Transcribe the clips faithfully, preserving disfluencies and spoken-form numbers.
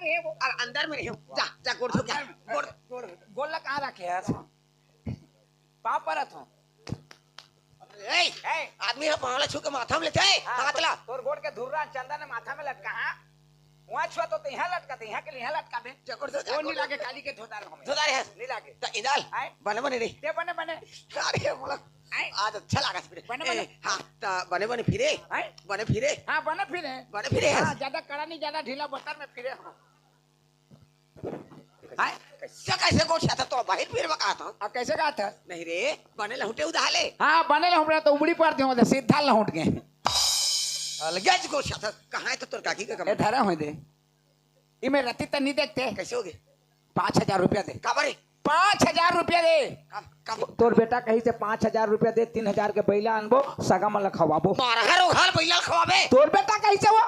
ए, वो अ-, अंदर में रहे। जा, जा, गोड़ धो के आ। गोड़, गोड़, गोड़ ला कहाँ रखे हस? पाँव परत हँव। ए, ए। आदमी ह पाँव ला छू के माथा में लेथे, हाँ, हाथ तो ला। तोर गोड़ के धुर्रा चंदन माथा में लटका, हाँ? वहाँ छुआ तो इहाँ लटका, तो इहाँ के लिए इहाँ लटका बे। जा, गोड़ धो, जा, वो गोड़ नहीं धो। लागे, काली के धोता रहो हमें। धोता रहे हस। नहीं लागे। त इंदल, आए? बने बने रे। ते बने बने। अरे, मोला आए? आज अच्छा लागा फिरे। बने ए, बने। हाँ, त बने बने फिरे। आए? बने फिरे। हाँ, बने फिरे। बने फिरे हाँ, हस। ज्यादा कड़ा नहीं, ज्यादा ढीला बतर में फिरे हो। हैं? कैसे, कैसे गोठ छाता तो बाहिर फिर बका था? अब कैसे कहा था? नहीं रे, बने लहुटे उधाले। हाँ, बने लहुटे तो उबड़ी पड़ दियो, तो सीधा लहुट गए। अलगे ज गोठ छाता, कहाँ है तो तोर काकी का ए, कमरा? धरा होय दे। इमे रत्ती त नहीं देखते। कैसे हो गए? पाँच हजार रुपया दे। काबर रे? पाँच हजार रुपया दे। कब, कब? तोर बेटा कही से पाँच हजार रुपया दे, तीन हजार के बैला आनबो, सगा मन ला खवाबो। मारा हर ओघाल बैला खवाबे। तोर बेटा कही से वो?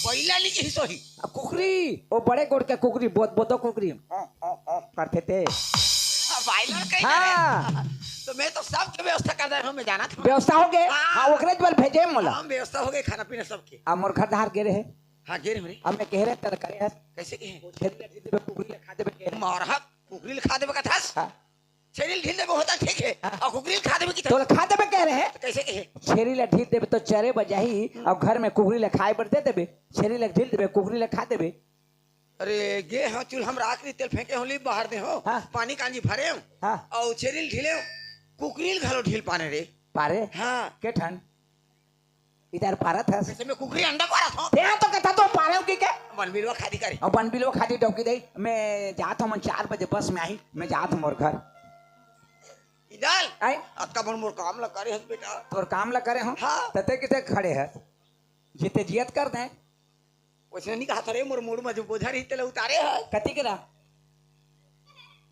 बैला नहीं कही सोही। आ, कुकरी, वो बड़े गोड़ के कुकरी, बोत, बोतो कुकरी। हाँ, हाँ, हाँ। करथे ते। अब बैला कही हाँ। ना रे। तो मैं तो सब के व्यवस्था कर दे रहा हूँ, मैं जाना था। व्यवस्था हो गए? हाँ। हाँ, ओकरे बर भेजे मोला। हाँ, व्यवस्था हो गई, खाना पीना सबके। आ, मोर घर धार गे रहे। हाँ, गे रहे रे। अब मैं कह रहे तेरा करे है। कैसे कहे? वो छेरी ला ढील देबे, कुकरी ला खा देबे कह रहे। मारा कुकरी ला खा देबे कथस? हाँ। छेरी ला ढील देबे होता ठीक है, हाँ। और कुकरी ला खा देबे की तो तोला खा देबे कह रहे हैं। तो कैसे कहे? छेरी ला ढील देबे तो चरे बर जाही, और घर में कुकरी ला खाए बर दे देबे। छेरी ला ढील देबे, कुकरी ला खा देबे। अरे गे हाँ, चूल्हा में राख ली, तेल फेंके हो ली, बाहर दे हो, हाँ। पानी कांजी भरे हो, हाँ। और छेरी ला ढीले हो, कुकरी ला घलो ढील पाने रे। पारे? हाँ। के ठन? इधर पारत हस। जैसे मैं कुकरी अंडा पारत हूँ। तें तो कथा तो पारे हो कि के? बन बिलवा खादी करे। और बन बिलवा खादी डौकी दे। मैं जात हूँ, मन चार बजे बस में आही, मैं जात हूँ मोर घर। इदल, आए? अतका बन मोर काम ला करे हस बेटा। तोर काम ला करे हो? हाँ। तते किसे खड़े हस? जीते जियत कर दे। वैसे नहीं कहा था रे, मोर मूड़ में जो बोझा रही तेला उतारे है। कति करा?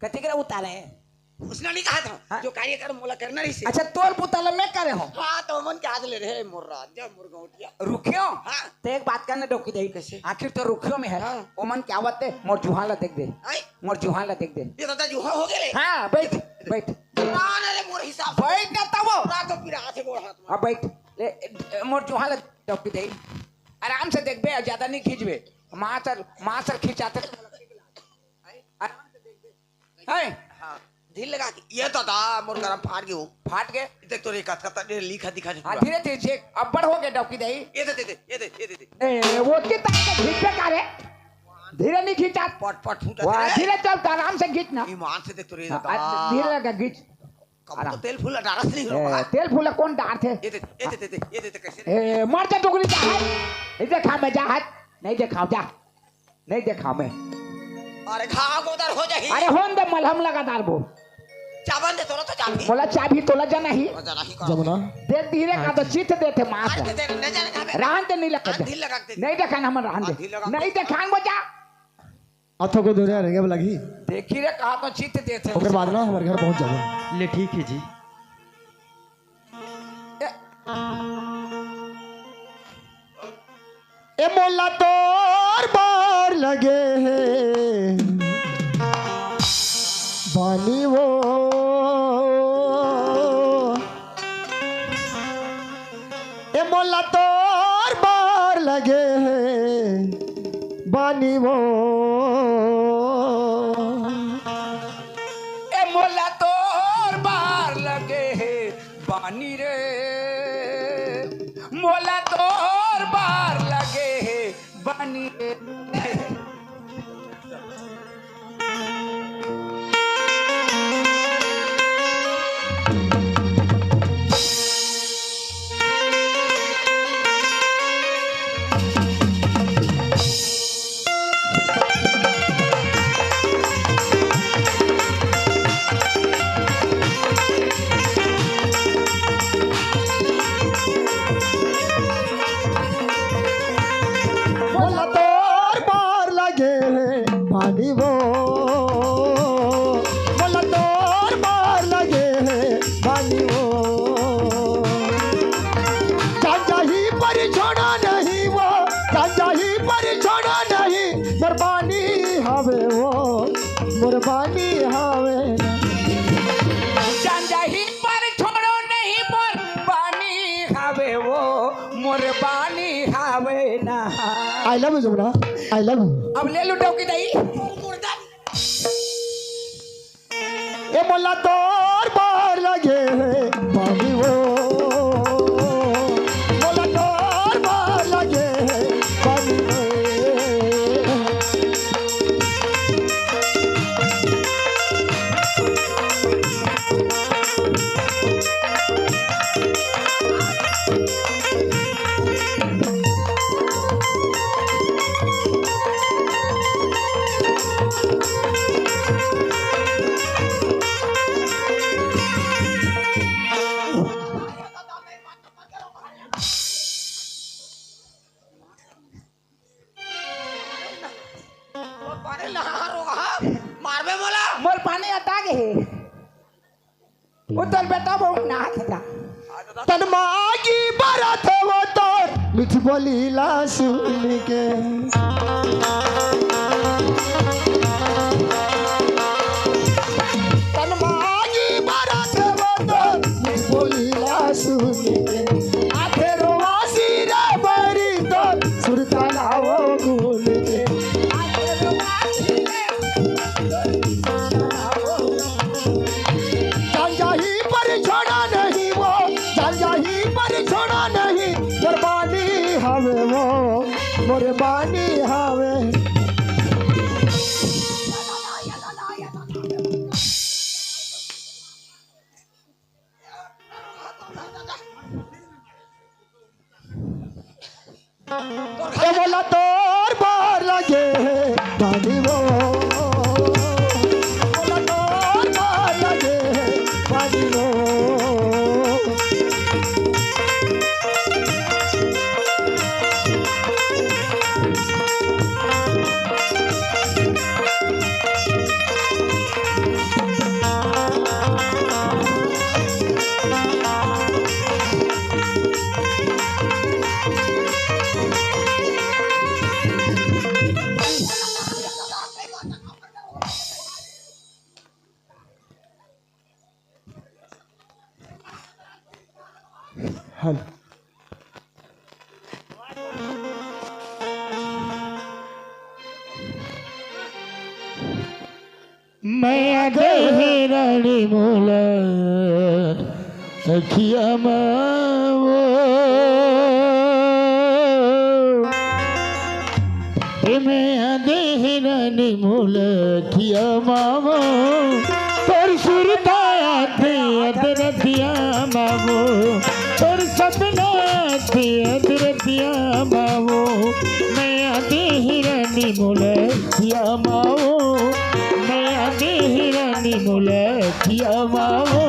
कति करा उतारे है? उसने नहीं कहा था, हाँ? जो कार्यक्रम मोला करना रही से। अच्छा, तोर पुता ला मैं करे हूँ। हाँ, तो मन के हाथ ले रहे, मोर राजा, मोर गौटिया। रुकियो? हाँ। ते एक बात करने डौकी दे। कैसे? आखिर तो रुकियो में है। हाँ। वो मन क्या बात है? मोर जुहा ला देख दे। आई? मोर जुहा ला देख दे। ये दादा जुहा हो गए रे। हाँ, बैठ, बैठ। ना, ना रे, मोर हिसाब से। बैठ ना तब। रात को पिरा हाथ गोड़ हाथ में। हाँ, बैठ। ले, ए, मोर जुहा ला डौकी दे। आराम से देखबे, ज्यादा नहीं खींचबे। मासर, मासर खिंचाते। आराम से देखबे। हैं? हाँ, ढील लगा के। ये तो था, मोर गरम फाट गयो। फाट गए? देख तो रे, कत, कत, ढील लिखा दिखा दे हाँ, पूरा। धीरे धीरे जे, अब्बड़ हो गए डौकी दे। ये दे, दे, दे, ये दे, ये दे, दे। ए, वो कितना के खींचबे का रे? धीरे नहीं खींचा। पट, पट फूटा वाह, दे। धीरे चल, तो आराम से खींचना। ईमान से देख तो रे हाँ, दादा। धीरे लगा खींच। कब तो आराम। तेल फूला डारस नहीं ए, होगा। तेल फूला कौन डारथे? ये दे, ये दे, दे, दे, ये दे, दे, कैसे दे? ए, मर जा डुगरी जा है। नहीं देखा मैं जा है। नहीं देखा जा। नहीं देखा मैं। अरे घाव गोदर हो जाही। अरे होन दे मलहम लगा डारबो। चाबन दे तोला तो चाबी। मोला चाबी तोला जाना ही। तोला जाना ही का। जमुना। देख धीरे का तो चित देथे मास। अरे दे, दे, ले जाने का बे। रहन दे नहीं लगा हाँ, दे। ढील लगा दे। नहीं देखा ना मन रहन हाँ, दे। ढील लगा नहीं दे। देखा वो जा। अथो को दुनिया रेंगे वाला घी। देखी रे, कहा तो चित देथे। ओकर बाद ना हमारे घर पहुंच जाबो। ले, ठीक है जी। ए, ए मोला तोर बर लगे हे बानी वो। ए मोला तोर बर लगे हे बानी वो। ए मोला तोर बर लगे हे बानी रे। मोला तोर बर लगे हे बानी रे। मोला तोर बर लगे हे बानी वो, मोला तोर बर लगे हे बानी वो। जान जाही पर छोड़ा नहीं वो, जान जाही पर छोड़ा नहीं, मोर बानी हवे वो, मोर बानी हवे। जान जाही पर छोड़ो नहीं, मोर बानी हवे वो, मोर बानी हवे ना। I love you, Jamuna. I love you। अब ले लुटाओ की दाई। ए मोला तोर बर लगे हे पानी वो, मोला तोर बर लगे हे पानी वो। मारबे मोला। मोर पानी अटा गे हे। उतर बेटा, वो ना खेता। तन मागी बरत वो तोर मीठ बोली ला सुन के। तन मागी बरत वो तोर मीठ बोली ला सुन के। आथे रोवासी रे बरी तोर सुरता लावो गुन के। आथे रोवासी रे जान जाही पर छोड़ा नहीं वो, जान जाही पर छोड़ा नहीं, मोर बानी हवे वो, मोर बानी हवे। ए मोला तोर बर लगे हे पानी वो, मोला तोर बर लगे हे पानी वो। हेलो। मया दे हे रानी मोला अखिया मा वो। ए मया दे हे रानी मोला अखिया मा वो। तोर सुरता आथे अध रतिया मा वो। तोर सपना आथे अध रतिया मा वो। मया दे हे रानी मोला अखिया मा वो। मया दे हे रानी मोला अखिया मा वो।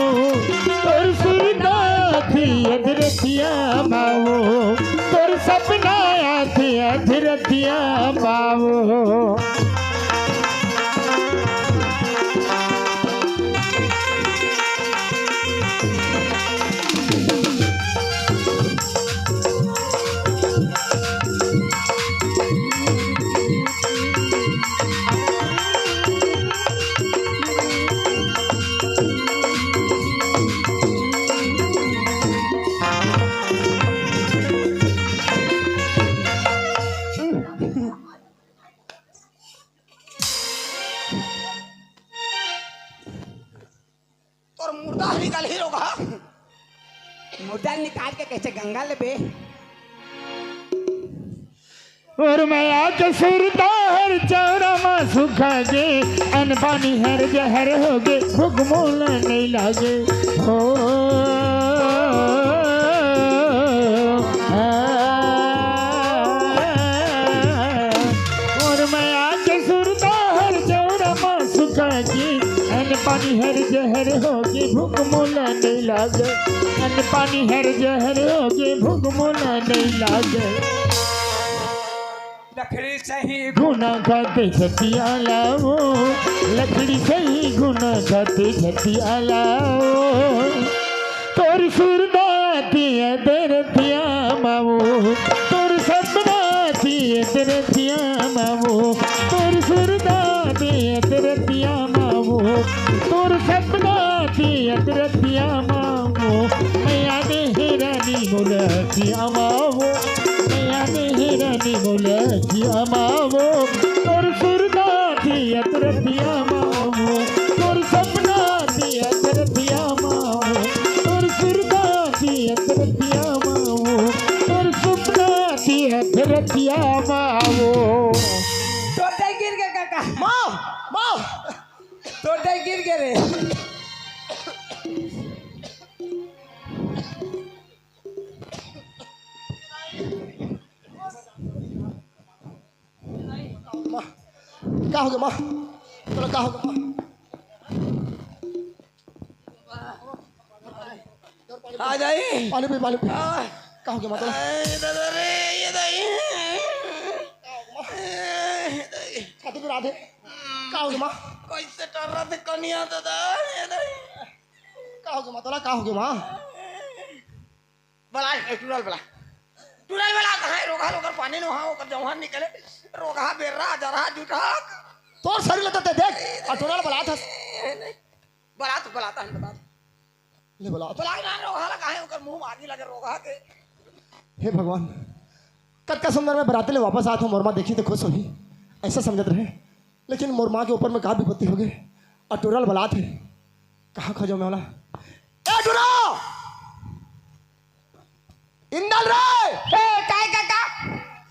तोर सुरता आथे अध रतिया मा वो। तोर सपना आथे अध रतिया मा वो। तोर मुर्दा निकाल ही रोगा। मुर्दा निकाल के कैसे गंगा लेबे? और मया के सुरता हर चौरा मा सुखा गे, अन पानी हर जहर हो गे, भूख मोला नहीं लागे। हो, आ, और मया के सुरता हर चौरा मा सुखा गे, अन पानी हर जहर हो गे, भूख मोला नहीं लागे। अन पानी हर जहर हो गे, भूख मोला नहीं लागे। लकड़ी सही घुना खाते छतिया लावो, लकड़ी सही घुना खाते छतिया लावो। तोर सुरता आथे अध रतिया मा वो, तोर सपना आथे अध रतिया मा वो। तोर सुरता आथे अध रतिया मा वो, तोर सपना आथे अध रतिया मा वो। मया दे हे रानी मोला अखिया मा वो। मया दे हे रानी मोला अखिया मा वो। माँ, माँ। तोर दाई गिर गे रे। माँ, का होगे माँ? तोला का होगे माँ? आ दाई। पानी पी, पानी पी। आ। का होगे माँ तोला? ए दादा रे, ए दाई। ए दाई। छाती पिरात हे। का होगे माँ? कइसे टर्राथे कनिहा दादा, ए दाई। का होगे माँ तोला? का होगे माँ? बला, ए, टूरा ल बला। टूरा ल बला, कहाँ हे रोगहा ल? ओकर पानी नोहा, ओकर जौहर निकले। रोगहा, बेर्रा, जरहा, जुटहा। तोर सरीर ल त देख, अउ टूरा ल बलात हस। बलात, बलात हन, बलात। ले बलात। बला ना रोगहा ल, कहाँ हे ओकर मुँह म आगी लगे रोगहा के। हे भगवान, कतका सुंदर मैं बराती ले वापस आत हूँ, मोर माँ देखही त खुश होही, अइसा समझत रहें। लेकिन मोर माँ के ऊपर में का विपत्ति होगे? अउ टूरा ल बलात हे, कहाँ खोजों मैं ओला? ए टूरा! इंदल रे! ए, काय काका?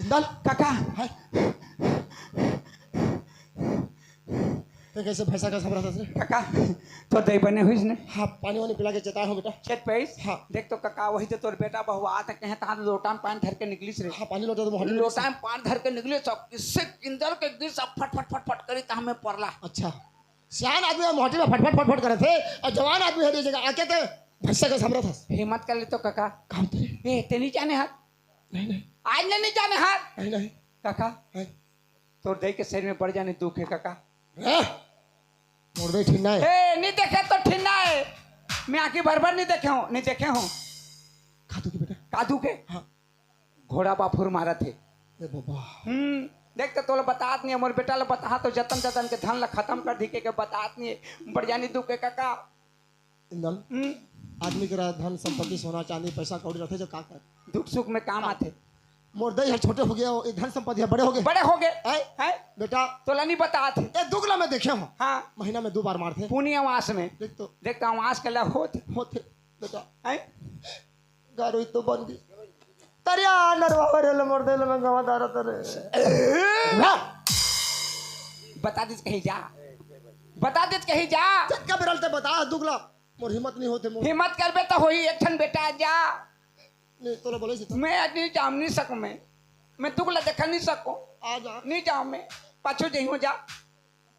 इंदल? काका। हाय। तैं कइसे भैंसा कस हबरत हस रे? काका, तोर दाई बने होइस ने? हाँ, पानी वानी पिला के चेताए हों बेटा। चेत पाइस? हाँ। देख तो काका, वही तो तोर बेटा बहु आत हे, कहे तहाँ लोटा म पानी धर के निकलिस रे। हाँ, पानी लोटा तो मोहटी में लोटा म पानी धर के निकलिस, सब किससे इंदल के गिस, सब फट, फट, फट, फट करी, तहाँ में परला। अच्छा। सियान आदमी हे, मोहटी में फटफट फटफट करत हे, अउ जवान आदमी हे, दे जगह आके ते भैंसा कस हबरत हस। हिम्मत कर ले तो काका। का होथे? ए, तैं नइ जाने हस? नहीं, नहीं। आज ले नइ जाने हस? नहीं, नहीं। काका, हैं? तोर दाई के सरीर में बड़ जाने दुख हे काका। हैं? मोर दाई ठिन्ना हे। ए, नइ देखे त ठिन्ना हे। मैं आँखी भर भर नइ देखे हों, नइ देखे हों। का दुख हे बेटा? का दुख हे? हाँ। घोड़ा बाफुर मारत हे। ए बाबा। हम्म, देख त तोला बतात नइ हे, मोर बेटा ल बतात हों, जतन जतन के धन ल खतम कर दिही के बतात नइ हे, बड़ जाने दुख हे काका। इंदल, हम्म। आदमी के रा-, धन संपत्ति, सोना चांदी, पैसा कौड़ी रथे जो का कर? दुख सुख में काम आथे। मोर दाई ह छोटे होगे, ए धन संपत्ति ह बड़े होगे। बड़े होगे। हैं? हैं? बेटा। तोला नइ बतात हे। ए दुगला मैं देखे हों। हाँ। महीना में दू बार मारथे। पुनिया अमास में। देख तो। देख त अमास के ला होत। होथे, बेटा। हैं? गारो तो बन गई। तरिया नरवा रे ले मोर दाई ल मैं गवा डारत रे। बता दिस कहीं जा। बता दिस कहीं जा। जतका बेरा ल तैं बता दुगला। मोर हिम्मत नइ होत हे मोर। हिम्मत करबे त होही, एक ठन बेटा आ जा। नहीं, तोला बोले से तो। मैं आज नइ जाम, नइ सकूँ मैं। मैं दुगला देखा नइ सकूँ। आ जा। नइ जाम मैं। पाछू जइहूँ जा।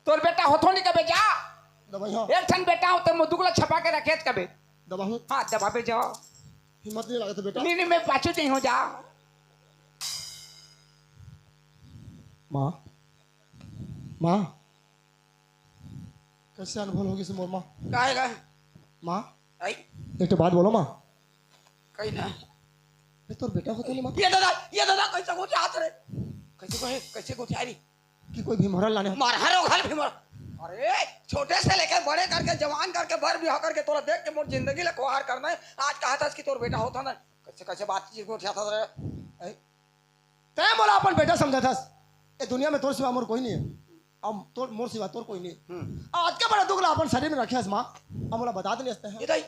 तोर बेटा होथों नइ कबे जा। दबाई हो। एक ठन बेटा होथे, मोर दुगला छपा के रखे कबे। दबाहूँ। हाँ, दबाबे जा। हिम्मत नइ लागत हे बेटा। नहीं, नहीं, मैं पाछू जइहूँ जा। माँ, माँ, कइसे अनभल होगे से मोर माँ? काय, काय? माँ, आई? एक ठो बात बोलो माँ। कहीं ना। ए, तोर बेटा होथे नहीं माँ? ए दादा, ए दादा, कइसे गोठियात रे? कइसे कहे, कइसे गोठियाही? कि कोई भीमहरा ल लाने हो? मरहा रोगहा ल भीमहरा। अरे, छोटे से लेके बड़े करके, जवान करके, बर बिहाव करके, तोला देख के मोर जिंदगी ल खुवार करना हे। आज कहत हस कि तोर बेटा होथे ना, कइसे, कइसे बातचीत गोठियात हस रे? ए? तैं मोला अपन बेटा समझत हस। ए दुनिया में तोर सिवा मोर कोई नइ हे। अब तोर, मोर सिवा तोर कोई नइ हे। हम्म। आज के बड़ा दुगला अपन सरीर में रखे हस माँ। अब मोला बतात नइ हस तैं। ए दाई,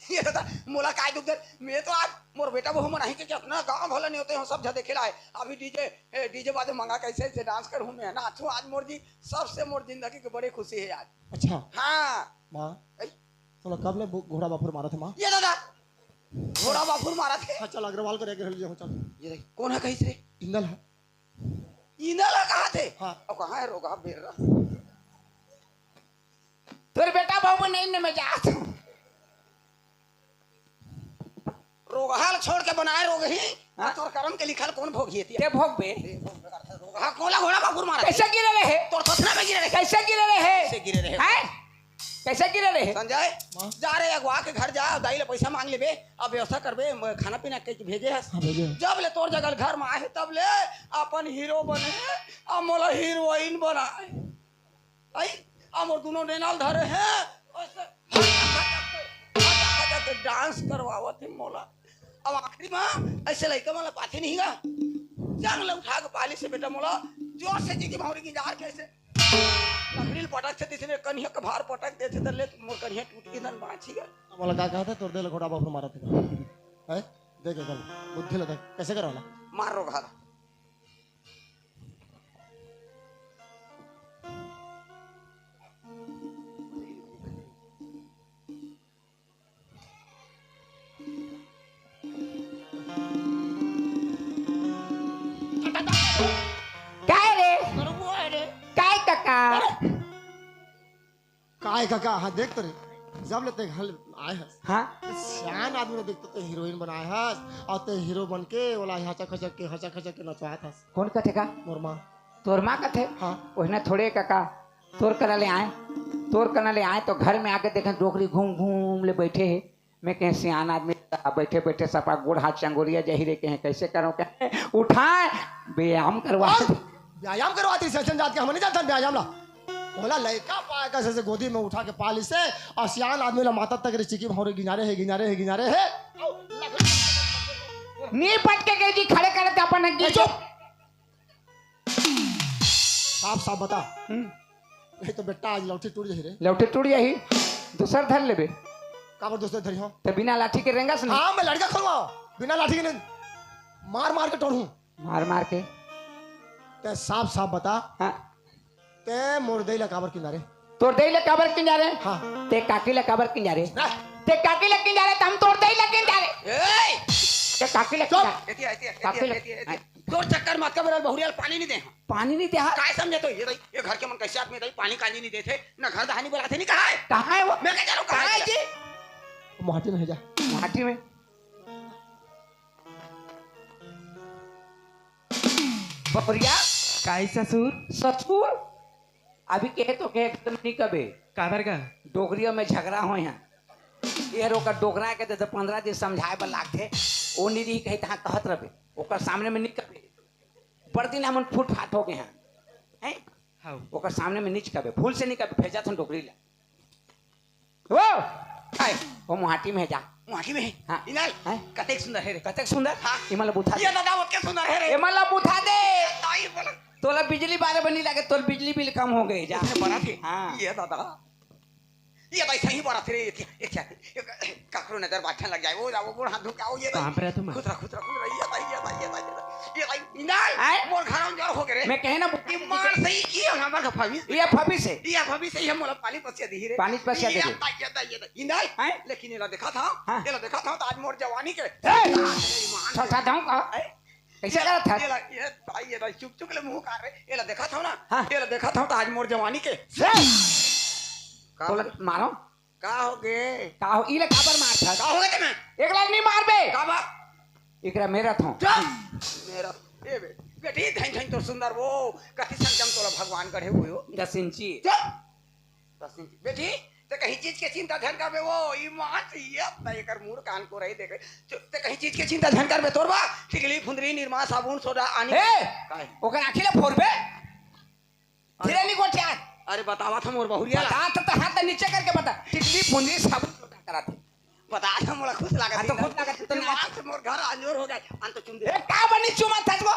ए दादा, मोला काय दुख दे? मैं तो आज मोर बेटा बहू मन आही के, के अतना गाँव भला नेवते हों, सब झन देखे ला आए। अभी डीजे, ए, डीजे बाजे मंगा के अइसे, अइसे डांस करहूँ मैं, नाचहूँ आज मोर जी, सबसे मोर जिंदगी के बड़े खुशी हे आज। अच्छा। हाँ। माँ, आई? तोला कब ले बु-, घोड़ा बाफुर मारत हे माँ? ए दादा, घोड़ा बाफुर मारत हे। हाँ, चल अग्रवाल कर एक हेल जाऊँ, चल। ए दाई, कोन हे कहिस रे? इंदल हे। इंदल हे कहाथे? हाँ। अउ कहाँ हे रोगहा बेर्रा? तोर बेटा बहू नइ हे, मैं जात हूँ। रोगहा ल छोड़ के बनाए रोगही, हाँ? तोर करम के लिखल कोन भोगही एती? तैं भोगबे। रोगहा कोन ला घोड़ा बाफुर मारत हे? कइसे गिरे रहे? तोर थोथना में गिरे रहे। कइसे गिरे रहे? कइसे गिरे रहे? हैं? कइसे गिरे रहे? संजय, हाँ? जा रे अगवा के घर जा, दाई ले पैसा मांग लेबे, अब व्यवस्था करबे, म-, खाना पीना के भेजे हस। हाँ, भेजे हस। जब ले तोर जगह घर में आए, तब ले अपन हीरो बने, अब मोला हीरोइन बनाए। आई, अब मोर दुनों नेना ल धरे हे, अइसे डांस करवावत हे मोला। अब आखिरी में अइसे लइका मन ला पाथे नहीं गा, जंग ले उठा के पालिस हे बेटा मोला, जोर से जी के भौंरी की जार के अइसे लकड़ी ल पटकथे, तइसने कनिहा कभार पटक देथे, त ले मोर कनिहा टूट के धन बाँची गा। मोला का कहत हे, तोर दाई ल घोड़ा बाफुर मारत हे। हैं? देख, देख, बुद्धि लगा, कइसे करवाला? मार रोगहा ला। काय कका, हाँ देख तो रे, जब ले ते घर आए हस, हाँ? सियान आदमी ला देख तो ते हीरोइन बनाए हस, अउ ते हीरो बन के ओला हचक हचक के, हचक हचक के नचवात हस। कोन कथे का? मोर माँ। तोर माँ कथे? हाँ। ओहने थोड़े कका, तोर करा ले आए, तोर करा ले आए तो घर में आके देखे डोकरी घूम घूम ले बैठे हे। मैं कहे सियान आदमी बैठे बैठे सपा गोड़ हाथ चंगोरिया जही रे, कहे कैसे करो, कहे उठाए, व्यायाम करवा। और व्यायाम करवाती, सैसन जात के हम नहीं जानते व्यायाम ला। बोला लड़का पाए का से गोदी में उठा के पाली से, और सियान आदमी ला माता तक रे चिकी भौरे गिनारे है, गिनारे है, गिनारे है। नी पटके गई जी, खड़े करते अपन ए, चुप। साफ साफ बता। हम्म। नहीं तो बेटा आज लौठी टूट जाही रे। लौठी टूट जाही, दूसर धर लेबे। काबर दूसर धरी हो? तो बिना लाठी के रेंगस नहीं। हाँ, मैं लड़का खोलवा, बिना लाठी के नहीं, मार मार के टोड़ू। मार मार के। ते साफ साफ बता। हाँ। ते मोर दई ला काबर किंदारे? तोर दई ला काबर किंदारे? हाँ। ते काकी ला काबर किंदारे? ना। ते काकी ला किंदारे, त हम तोर दई ला किंदारे। ए! ते काकी ला चुप! किंदारे। एतिया, एतिया, काकी एतिया, ला एतिया, एतिया। तोर चक्कर में अतका बेरा बहुरिया ल पानी नहीं दे हंव। पानी नहीं दे हंव? काय समझे तो ये दई, ये घर के मन कैसे आदमी दई, पानी काली नहीं देथे, ना घर दहानी बुलाथे, नहीं कहा है? कहाँ है वो? मैं क्या जानूं कहाँ कहाँ है है? जी? माटी में है जा। माटी में? बहुरिया? काय ससुर? ससुर? अभी कहे तो कहे एकदम नहीं कबे। काबर का? डोकरिया में झगड़ा होय हे। ये रोका डोकरा के दे पंद्रह दिन समझाए बर लागथे। ओ नहीं रही कही तहाँ कहत रहे। ओकर सामने में नहीं कबे। बड़ दिन हमन फूट फाट हो गए हैं। हैं? हाँ। ओकर सामने में नहीं कबे। भूल से नहीं कबे। भेजा थन डोकरी ला। वो, आय, वो मुहाटी में है जा। मुहाटी में है? हाँ। इनाल, हैं? कतेक सुंदर है रे। कतेक सुंदर? हाँ। इमन ला बुथा ये दे। दादा, वो क्या सुंदर है रे? इमन ला बुथा दे। ताई बोला। तोला बिजली बारे बनी लागे, तोला बिजली बिल कम हो गए जा। इतने बड़ा थे। हाँ। ये दादा। ये दाई सही बड़ा थे रे। ये क्या, ये क्या, ये क्या, काकरो नजर बाठन लग जाए। वो जाओ, गोड़ हाथ धो के आओ, ये दाई। कहाँ पे रहे तुम? खुद रहा, खुद रहा, खुद रहा। ये दाई, ये दाई, ये दाई, ये दाई। ये दाई, इनाल, आय? मोर घर अंजोर हो गए रे। मैं कहे ना, ये मार सही की है, हमार का फबीस। ये फबीस है। ये फबीस है, ये मोला पानी पसिया दी रे। पानी पसिया दे ये रे। दाई, ये दाई, ये दाई। इनाल, आय? लेकिन एला देखा था, हाँ। एला देखा था, तो आज मोर जवानी के। ए! अरे, ईमान छोटा गाँव का? आय? कैसे करत था? एला, ये दाई, ये दाई, चुप, चुप ले मुंह का रे। एला देखा था ना? हाँ। एला देखा था, तो आज मोर जवानी के। ए! का? तोला मारो। का हो गे? का हो, ई ले काबर मारथस? का हो गे तेमे? एकला नहीं मारबे। का बा? एकरा मेरत हंव। चुप! मेरा, ए बे, बेटी, धन धन तोर सुंदर वो, कति संग जम तोला भगवान गढ़े हुए हो। दस इंची। चुप! दस इंची। बेटी, ते कहीं चीज के चिंता धन करबे वो, ई मां से ये अपना एकर मुड़ कान को रही देखे। चुप, ते कहीं चीज के चिंता धन करबे तोर बा, टिकली, फुंदरी, निरमा, साबुन, सोडा, आनी। ए! का है? ओकर आँखी ला फोरबे? धीरे नहीं गोठियान। अरे बतावा था मोर बहुरिया ला। बता तो, तो हाथ नीचे करके बता। टिकली फुंदी साबुन छोटा करा थे। बता था मोला खुश लागत हाँ, तो है। खुश लागत है, तो ये नाच। बात से मोर घर अंजोर हो गए। अन तो चुम दे। ए, का बनी चुमा था वो?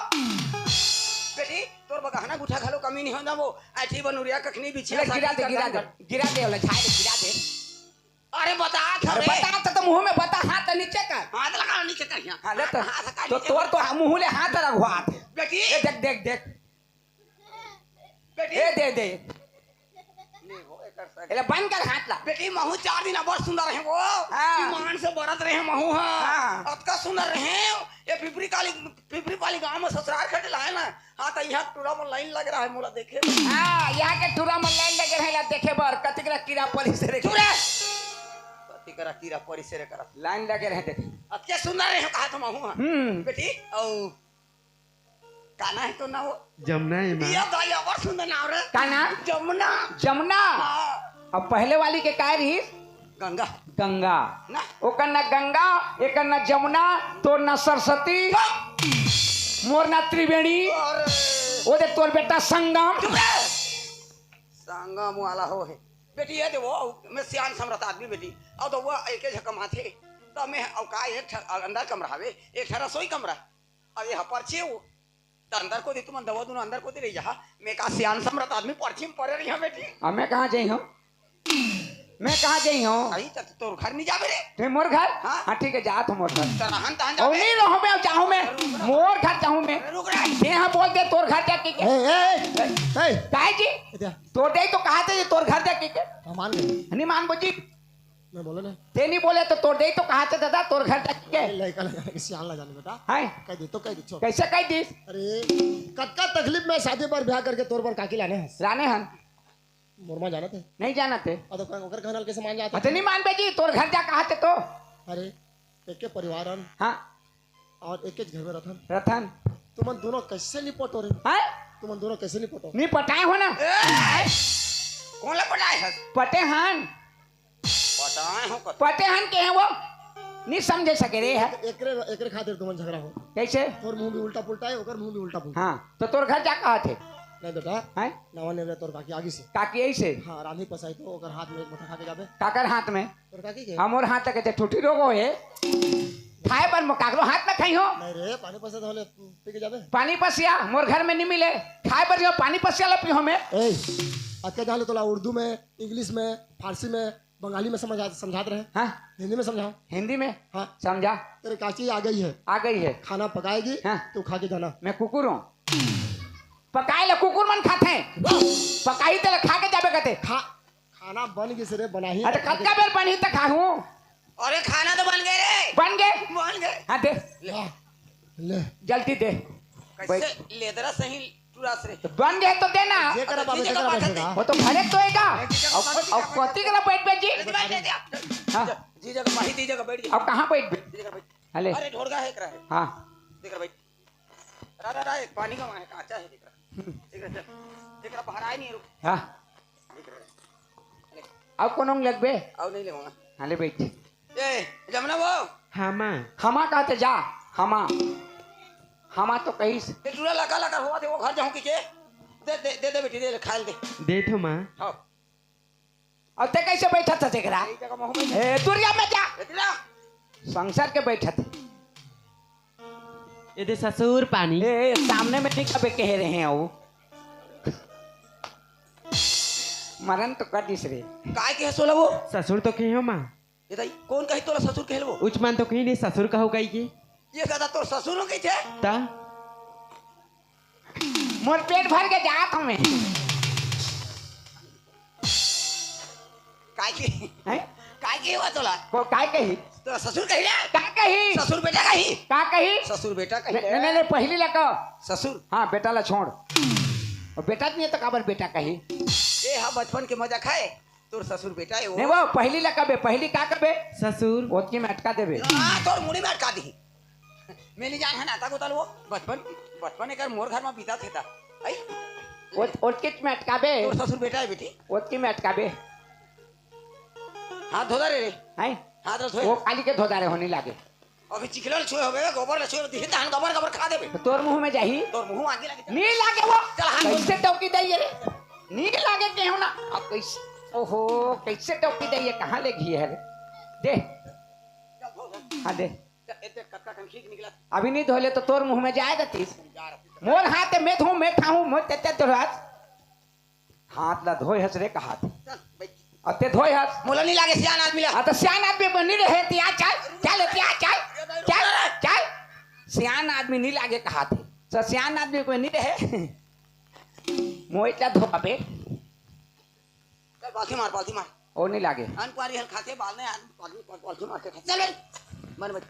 बेटी, तोर बगहना गुठा घलो कमी नहीं हो ना वो। ऐठी बनुरिया कखनी बिछिया अरे गिरा शादी दे, कर गिरा दे, दंड। गिरा दे, वाला झाड़ दे, गिरा दे। अरे बता था अरे रे। बता तो, तो मुंह में बता, हाथ नीचे कर। हाथ लगा नीचे कर यहाँ। हाँ, ले तो, हाथ का तो नीचे तोर कर। तो मुंह ले हाथ रखवा थे। बेटी। ए, देख, देख, देख। बेटी। ए, दे, दे। नहीं हो, एकर सर। एला बंद कर हाथ ला। बेटी, महू चार दिन अब्बड़ सुंदर रहे वो। हाँ। ईमान से बरत रहे महू, हाँ। हाँ। अतका सुंदर रहे, ये पिपरी काली, पिपरी पाली गांव में ससुराल खटे लाए ना। हाँ, तो यहाँ टूरा में लाइन लग रहा है, मोला देखे। हाँ, यहाँ के टूरा में लाइन लगे रहे ला देखे बर, कतिक ला कीड़ा परी से रे। चुप रे। कतिक ला कीड़ा परी से रे करत। लाइन लगे रहे देखे। अतके सुंदर रहे, कहा तो महू, हाँ। हम्म। बेटी, औ काना है तो ना वो? जमुना है माँ। ये भाई, और सुंदर नाम रे। का नाम? जमुना। जमुना? हाँ। अब पहले वाली के काय रही? गंगा। गंगा। ना। ओकर ना गंगा, एकर ना जमुना, तोर ना सरस्वती, चुप। मोर ना त्रिवेणी, अरे। वो दे तोर बेटा संगम। चुप रे। संगम वाला हो है। बेटी, ये दे वो, मैं सियान समरत आदमी बेटी। अब तो वो एक ही झकम आथे। तो मैं, अब का एक ठा-, अंदर कमरा हवे, एक ठा रसोई कमरा। अब ये परछी वो। त अंदर कोती तुमन दवा दूनों अंदर कोती रही जहा। मैं का सियान समरत आदमी परछी में परे रही हूँ बेटी। अब मैं कहाँ जाई हूँ? मैं कहाँ जाई हूँ? अरे त तोर घर नहीं जाबे रे। ते मोर घर? हाँ। हाँ, ठीक है, जात हूँ मोर घर। त रहन तहन और जाबे। नहीं रहूँ मैं, जाऊँ मैं। अरे रुक ना। मोर घर जाऊँ मैं। अरे रुक रे। ते हाँ बोल दे तोर घर जाके के। ए, ए, ए, ए। काहे जी? इधर। तोर दे तो कहा थे ये तोर घर जाके के? हाँ, मान गए। नहीं मान बो जी। मैं बोला ना। ते नहीं बोले तो तोर दे तो कहा थे दादा तोर घर जाके के? अरे लड़का ला जाने के सियान ला जाने बेटा। हैं? कह दे तो कह दे, छोड़। कैसे कह दी? अरे, कतका तकलीफ में शादी पर ब्याह करके तोर पर काकी लाने हस। लाने हन। मोर माँ जानत हे? नहीं जानत हे। अ, तो ओकर घर वाला कइसे मान जात हे? अ, तो नहीं मानबे जी, तोर घर जा कहा थे तो। अरे, एक के परिवार हन। हाँ। अउ एक के घर में रथन। रथन। तुमन दोनों कइसे निपटो रे? हैं? तुमन दोनों कइसे निपटो? नहीं पटाए हो ना। ए, कोन ला पटाए हस? पटे हन। पटाए हो कत? पटे हन के हैं वो? नहीं समझे सके रे है। एकरे, एकरे खातिर तुमन झगड़ा हो। कइसे? तोर मुंह भी उल्टा पुल्टा हे, ओकर मुंह भी उल्टा पुल्टा। हाँ, तो तोर घर जा कहा थे? नहीं बेटा। हैं? नवा नेवरा तोर काकी आगी से। काकी आई से? हाँ, रांधी पसाई तो ओकर हाथ में एक मुठा खा के जाबे। काकर हाथ में? तोर काकी के? हमर हाथ तक के ठुठी रोगो हे। खाए बर म-, काकरो हाथ में खाई हो? नहीं रे, पानी पसे तो होले पी के जाबे। पानी पसिया मोर घर में नहीं मिले। खाए बर जो पानी पसिया ला पी हो में। ए, अतका जान ले तोला उर्दू में, इंग्लिश में, फारसी में, बंगाली में समझा, समझात रहे। हाँ। हिंदी में समझाओ। हिंदी में? हाँ। समझा। तेरे काकी आ गई है। आ गई है। खाना पकाएगी, हाँ। तू खा के जाना। मैं कुकुर हूँ। पकाए ले कुकुर मन खाथे। पकाही तेला खा के जाबे कथे। खा, खाना बन गिस रे, बनाही। अरे कतका बेर बनही त खाहूँ। अरे खाना तो बन गए रे। बन गए? बन गए। हाँ दे। ले। ले। जल्दी दे। कैसे बैठ। लेदरा सही टुरास रे। तो बन गए तो देना। जे करा अरे बाबा, जी जे जगह करा बैठे बैठेगा। वो तो घरे तो होएगा। जी जगह अब, बैठ अब कथी करा बैठ बैठ जी? जी बैठ, बैठ, बैठ। हाँ। जी जगह बैठ, जी जगह बैठ, जी। अब कहाँ बैठ बैठ? जी जगह बैठ। हले। अरे ढोड़गा है, एकरा है। हाँ। देख रहा भाई। रा, रा, रा, एक पानी का वहाँ है, काचा है, देख रहा। देख रहा, चल। देख रहा, बाहर आए नहीं, रुक। हाँ। देख रहा। ले। अब कोनो लगबे? अब नहीं लेवांगा। हाँ, ले बैठ। ए, जमुना वो। हाँ, माँ। हमा कहते जा, हमा। हमा तो कहिस। ये टूरा लका लका हुआ थे, वो घर जाऊँ कि के? दे, दे, दे, दे बेटी, दे, ले, खाए ले दे। दे तो माँ। हाँ। अउ ते कइसे बैठत हस एकरा? ए, दुरिया में जा। संसार के बैठत हे। ए दे ससुर पानी। ए, ए, सामने में नहीं कबे कहे रहे हैं वो। मरन तो कर दिस रे। काय के हस ओला वो? ससुर तो कहे हो माँ। ये दाई, कोन कही तोला ससुर कहे ले वो? उचमान तो कही नहीं ससुर कहो कही के। ये दादा तोर ससुर हो कही थे? ता? मोर पेट भर के जात हूँ मैं। काय के? हैं? काय के हुआ तोला? को काय कही? तोला ससुर कही ले? का कही? ससुर बेटा कही? का कही? ससुर बेटा कही नहीं, ले? नहीं, नहीं, पहली लगा। ससुर? हाँ, बेटा ला छोड़। और बेटा नहीं है तो काबर बेटा कही? ए, हाँ, बचपन के मजा खाए। तोर ससुर बेटा है वो। नहीं, वो पहली ला कबे, पहली का कबे? ससुर। ओतकी में अटका देबे। हाँ, तोर मुड़ी में अटका दी। मैं नहीं जान है ना, ताको तल वो। बचपन, बचपन एकर मोर घर में बीता थे ता। आई? ओत-, ओतकी में अटकाबे। तोर ससुर बेटा है बेटी। ओतकी में अटकाबे। हाथ धो दा रे रे। हैं? हाथ रख धोए। वो काली के धोदा रे होने लागे। अभी चिखला ल छुए होबे, गोबर ल छुए, दिही तहन गबर गबर खा देबे। तो तोर मुंह में जाही। तोर मुंह आगे लगे। नी लागे वो। चल, हाथ धो। कैसे टोकी दे ये रे? नी लागे केहू ना। अब कैसे, ओहो, कैसे टोकी दे ये? कहाँ ले गई है रे? दे। चल, धो, धो। हाँ, दे। चल, एते कतका कन खींच निकला। अभी नहीं धोले तो तोर मुंह में जाए देतीस। जा रहा। मोर हाथ में धो, मैं खाऊं, मोर तेते धोरात। हाथ ला धोए हस रे कहात। चल, बैठ। अते धोए हस। मोला नहीं लागे सियान आदमी ला। हाँ, तो सियान आदमी बनी रहे, तिया चल, चल, तिया चल, चल, चल। सियान आदमी नहीं लागे कहात। तो सियान आदमी कोई नहीं रहे। मोहित ला धोबे। चल, बाल्टी मार, बाल्टी मार। ओ नहीं लागे। अन कुआरी हल खाते, बाल नहीं, आदमी बाल्टी, बाल्टी मार के खाते। चल, बैठ। मन बैठ।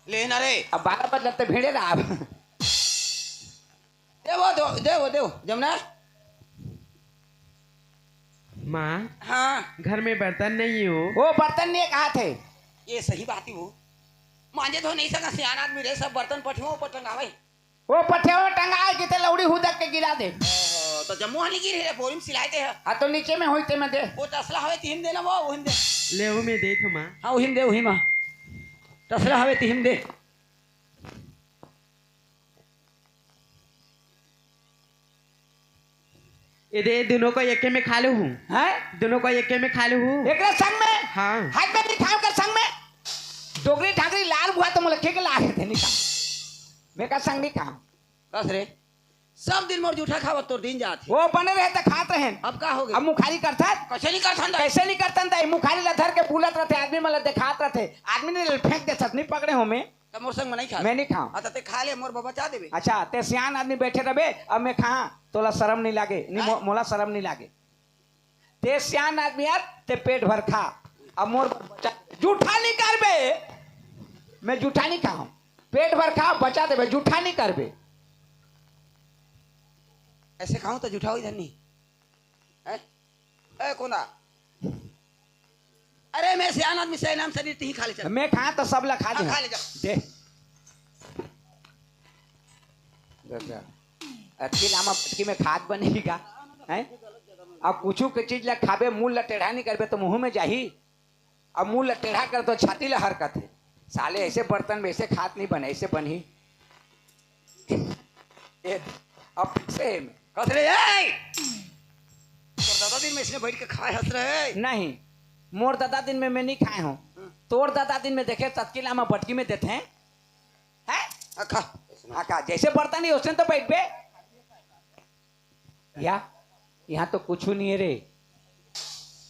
ले ना रे। अब बारह बजत ते भिड़े रहा अब। देवो, देवो, देवो, देवो, जमुना। माँ, हाँ। घर में बर्तन नहीं हो। वो बर्तन नहीं कहा थे। ये सही बात ही वो। मांजे धो नहीं सका, सियान आदमी रे, सब बर्तन पठियो पर टंगावे। वो पठियो टंगाए कि ते लौड़ी हुदक के गिरा दे। ओहो, तो जम्मो हनी गिर रे, बोरी में सिलाए दे है। हाँ, तो नीचे में होई ते में दे। वो तसला हवे तिहिम दे ना वो, उहिम दे। ले, वो में दे तो माँ। हाँ, उहिम दे, उहिम। तसला हवे तिहिम दे। ए दे, दोनों को एके में खा लूँ हूँ। हैं? दोनों को एके में खा लूँ हूँ। एकरे संग में? हाँ। हाथ में नहीं खाओ कर संग में? डोगरी ठाकरी लाल हुआ तो मुलखे के लाल है थे नहीं खाओ। मैं का संग नहीं खाओ। बस रे, सब दिन मोर जूठा खावत तोर दिन जात हे। वो बने रहे तो खात रहे। अब का हो गया? अब मुखारी करथन? कैसे नहीं करथन दाई? कैसे नहीं करथन दाई? मुखारी ला धर के बुलत रहते, आदमी मन ला देखात रहते, आदमी ने फेंक दे, सच नहीं पकड़े हो मैं। तब मोर संग में नहीं खा। मैं नहीं खाऊं। हाँ, तो ते खा ले, मोर बचा देबे। अच्छा, ते सियान आदमी बैठे रहबे, अब मैं खा, तोला शर्म नहीं लागे, नहीं, हैं? मो-, मोला शर्म नहीं लागे। ते सियान आदमी यार, ते पेट भर खा। अब मोर बचा, जूठा नहीं करबे, मैं जूठा नहीं खाऊं। पेट भर खा, बचा देबे, जूठा नहीं करबे। ऐसे खाऊं तो जूठा होई धनी। ए, ए, कोना? अरे, मैं सियान आदमी, सही नाम से नहीं, तिही खा ले, चल। मैं खाए तो सब ला खा हाँ, दे। खा ले, जा। दे। दे, दे। अतकी लामा बटकी में खात बनेही का? हैं? अब कुछु के चीज ला खाबे, मुंह ला टेढ़ा नहीं करबे तो मुंह में जाही। अब मुंह ला टेढ़ा कर तो छाती ला हरकत है। साले ऐसे बर्तन में ऐसे खात नहीं बने, ऐसे बनही। ए, अब से में। कस रे, ए! तोर दादा दिन में इसने बैठ के खाए हंस रहे। नहीं, मोर दादा दिन में मैं नहीं खाए हूँ। हम्म। तोर दादा दिन में देखे ततकी लामा बटकी में देते हैं। हैं? आ, खा। हाँ, खा। जैसे बर्तन ही उसने तो बैठ बे। या, यहाँ तो कुछु नहीं है रे।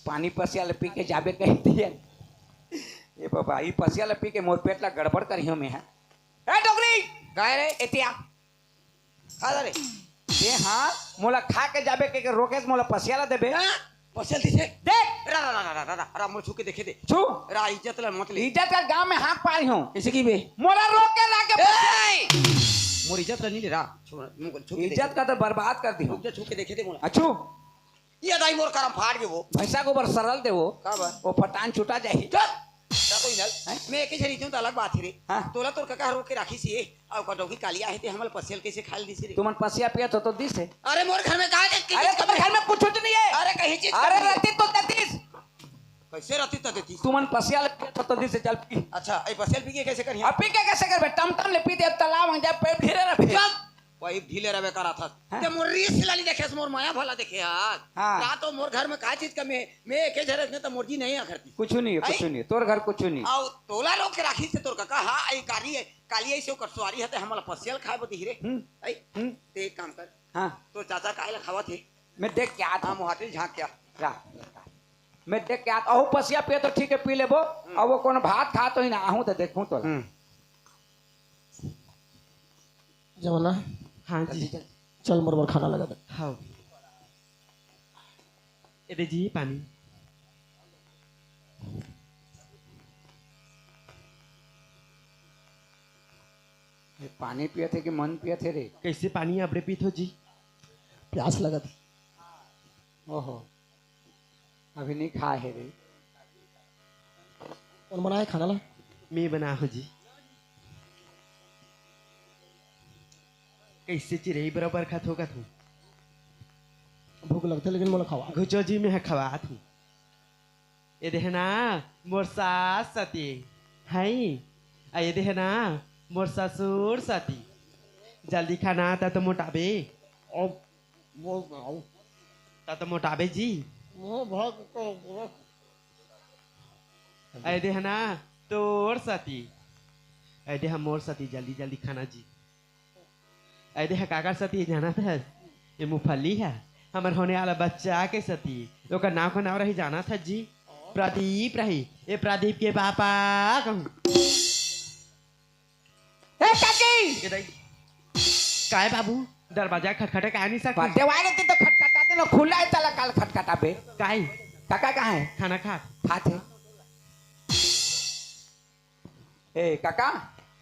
पानी पसिया ल पी के जाबे कही दिए। ए बाबा, ई पसिया ल पी के मोर पेट ला गड़बड़ करियो मैं, हाँ। ए डोकरी! काय रे? एतिया। खा ले रे। ए हाँ, मोला खा के जाबे के, के रोकेस, मोला पसिया ला देबे। हाँ? पसिया ल दिसे? देख! रा, रा, रा, मोर छू के देखे दे। छू? रा, इज्जत ला मत ले। इज्जत का गांव में हाथ पाई हूँ। कैसे की बे? मोला रोक के लाके ए! मोर इज्जत ला नहीं ले रा। छू, मुंह को छू के इज्जत देखे। का तो बरबाद कर दी हूँ। रुक जा, छू के देखे दे मोला। अच्छू? ये दाई मोर करम फाट गे वो। भैंसा गोबर सरल दे वो। का बा? वो फटान छुटा जाही। चुप! जा कोई नल। हैं? मैं एक ही झरी हूँ तो अलग बात है रे। हाँ। तोला तोर कका रोक के राखी सी, अउ का डोकरी कालिया है ते हमल पसिया ल कैसे खा ले दिसे रे? तुमन पसिया पियत हो तो दिस है। अरे मोर घर में कहा के अरे तुम्हारे घर में कुछ नहीं है। अरे कहीं चीज अरे का नहीं है। रहती तो देतीस। कैसे रहती तो देतीस? तुमन पसिया ल पियत हो तो दिस है, चल पी। अच्छा, ए पसिया ल पी के कैसे करिया? अब पी के कैसे करबे? टमटम ले पी दे, तालाब में जा, पेट ढेरे रहे। चुप! वही ढीले रहबे करा था। हाँ। ते मोर रीस लाली देखे, मोर माया भला देखे आज। हाँ। का तो मोर घर में का चीज कमी है? मैं एक झरस ने तो मोर जी नहीं आखरती। कुछ नहीं है, आई? कुछ नहीं है। तोर घर कुछ नहीं। आओ, तोला रोक के राखी से तोर कका, हाँ, आई कारी है, काली ऐसे ओकर सुवारी हते, हमला पसिया ल खाए बदी रे। हम्म। आई? हम्म। ते एक काम कर। हाँ। तो चाचा काहे ला खावत है? मैं देख के आत हाँ, हूँ। मोहाटी झांक क्या? रा। मैं देख के आत, अहू पसिया पिए तो ठीक है, पी लेबो। हम्म। अब वो कौन भात खात हो ही ना, आहूँ तो देखूँ तो। हम्म। जमुना, हाँ जी। जल्दी, जल्दी। चल, मोर बर खाना लगा दे। हाँ। ए दे जी पानी। ये पानी पियत हे कि मन पियत हे रे? कैसे पानी अबड़े पीत हो जी? प्यास लगत। ओहो। अभी नहीं खाए हे रे। कौन बनाए खाना ला? मैं बना हो जी। कैसे चिरई बराबर खात हो, खात हो? भूख लगथे लेकिन मोला खवा। घुचो जी, मैं खवात हूँ। ए देहना मोर सास सती, हैं? आ ए देहना मोर ससुर सती। जल्दी खाना, ता तो मोटाबे। अब वो बनाओ। ता तो मोटाबे जी। मुंह भर के तो पूरा ए देहना तोर सती। ए देह मोर सती, जल्दी जल्दी खाना जी। ए देह काकर सती जानत हस? ये मुफली है। हमर होने वाला बच्चा के सती। ओकर नाम का नाम रही जानत हस जी? प्रदीप रही। ये प्रदीप के पापा कहूँ। ए काकी! ये दाई। काय बाबू? दरवाजा खटखटे काय नहीं सकती? बटे वाले ते तो खटखटाते ना, खुला है तला काल खटखटाबे। काय? काका कहाँ है? खाना खात। खात है। ए काका,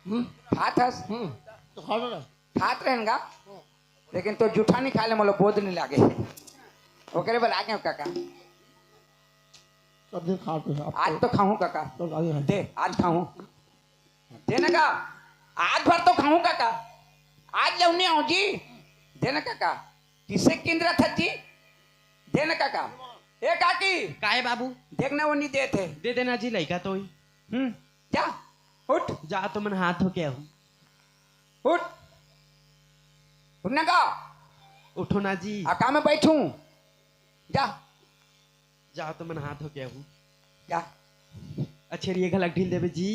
हम्म? खात हस? हम्म। तो खा लो ना। खात रहन गा। हम्म। लेकिन तो जूठा नहीं खा ले, मोला बोध नहीं लागे। ओकरे बर आ गए काका। सब दिन खाते हैं, अब आज तो तो खाऊं काका। तो आगे हैं। दे, आज खाऊं। दे ना का, आज भर तो खाऊं काका। आज लौनी आऊं जी। दे ना काका। किसे किंदरा था जी? दे ना काका। ए काकी। काय बाबू? देखना वो नहीं देते। दे देना जी, लइका तो ही। हम्म, जा, उठ। जा तो मन हाथ धो के आऊं। उठ। उठ ना का। उठो ना जी। आ का में बैठूं? जा। जा तो मन हाथ धो के आऊं। जा। अच्छा, ये घलक ढील देबे जी।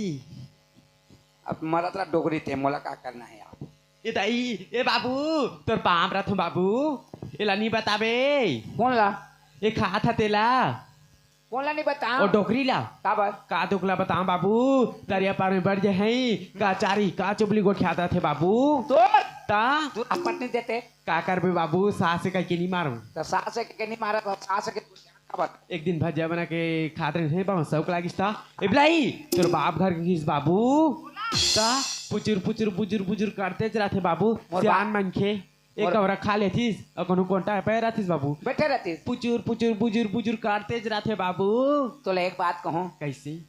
अब मरत ला डोकरी ते, मोला का करना है आप? ए दाई, ए बाबू, तोर पाम रथों बाबू, एला नहीं बताबे। कौन ला? ए खात हा तेला। कौन ला नहीं बता? ओ डोकरी ला। का बात? का दुख ला बताऊं बाबू, दरिया पार में बढ़ जे हैं, का चारी, का चुबली गोठियात रथे बाबू। तो? ता? तू अपट नहीं देते? का करबे बाबू, सास से कह के नहीं मारूं। तो सास से कह के नहीं मारा, तो सास के का बात? एक दिन भजिया बना के खात रहे हैं, बहुत शौक लागिस था। ए बिलाई, तोर बाप घर के किस बाबू? ता? पुचुर, पुचुर, बुजुर, बुजुर करते च रथे बाबू, मोर सियान बाप। मनखे। एक और कौरा खा लेथिस, अउ कोनो कोंटा पे रहतिस बाबू। बैठे रहतिस। पुचुर, पुचुर, बुजुर, बुजुर करतेच रहथे बाबू। तोला एक बात कहूं। कइसे?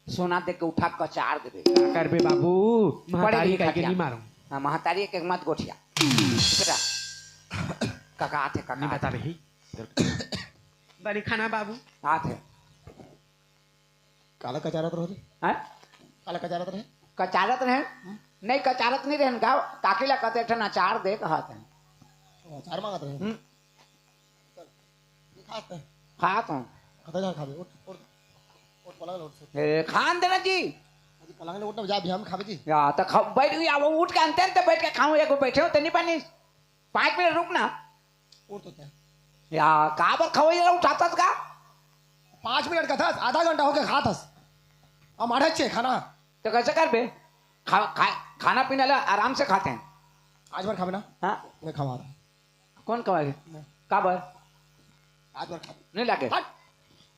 सोना दे के उठा कचार देबे। का करबे बाबू? पड़े महतारी रही कहिके खटिया। नहीं मारो। हाँ, महतारी के मत गोठिया। बेटा, कका आथे, कका नहीं आथे। बताबे ही। बनी खाना बाबू। आथे। काला कचारत रहो रे? हैं? काला कचारत रहे? कचारत रहे? नहीं, कचारत नहीं रहन का। काकी ला कहते, "एक ठन अचार दे," कहत हे। ओ, अचार मांगत रहे? हम्म। चल, ये खात है। खात हूँ। खतरनाक खाबे। उठ, उठ, उठ, पलंग ले उठ, सुत। ए, खान देना जी। अरे, पलंग ले उठ ना, जा, अभी हम खाबे जी। या, तो खा, बैठ गई, अब उठ के अंते अंते बैठ के खाऊं, एगो बैठे हो, तो नहीं बनी। पाँच मिनट रुक ना। उठ तो क्या? या, काबर खवई ला उठाथस का? पाँच मिनट का था, आधा घंटा हो गया खाथस। अब मारे छे खाना। तो कैसे करबे? खा, खा, खाना पीना ला आराम से खाते हैं। आज भर खाबे ना? हाँ। मैं खवा रहा। कौन खवाए? मैं। काबर? आज भर खाबे। नहीं लागे। हट।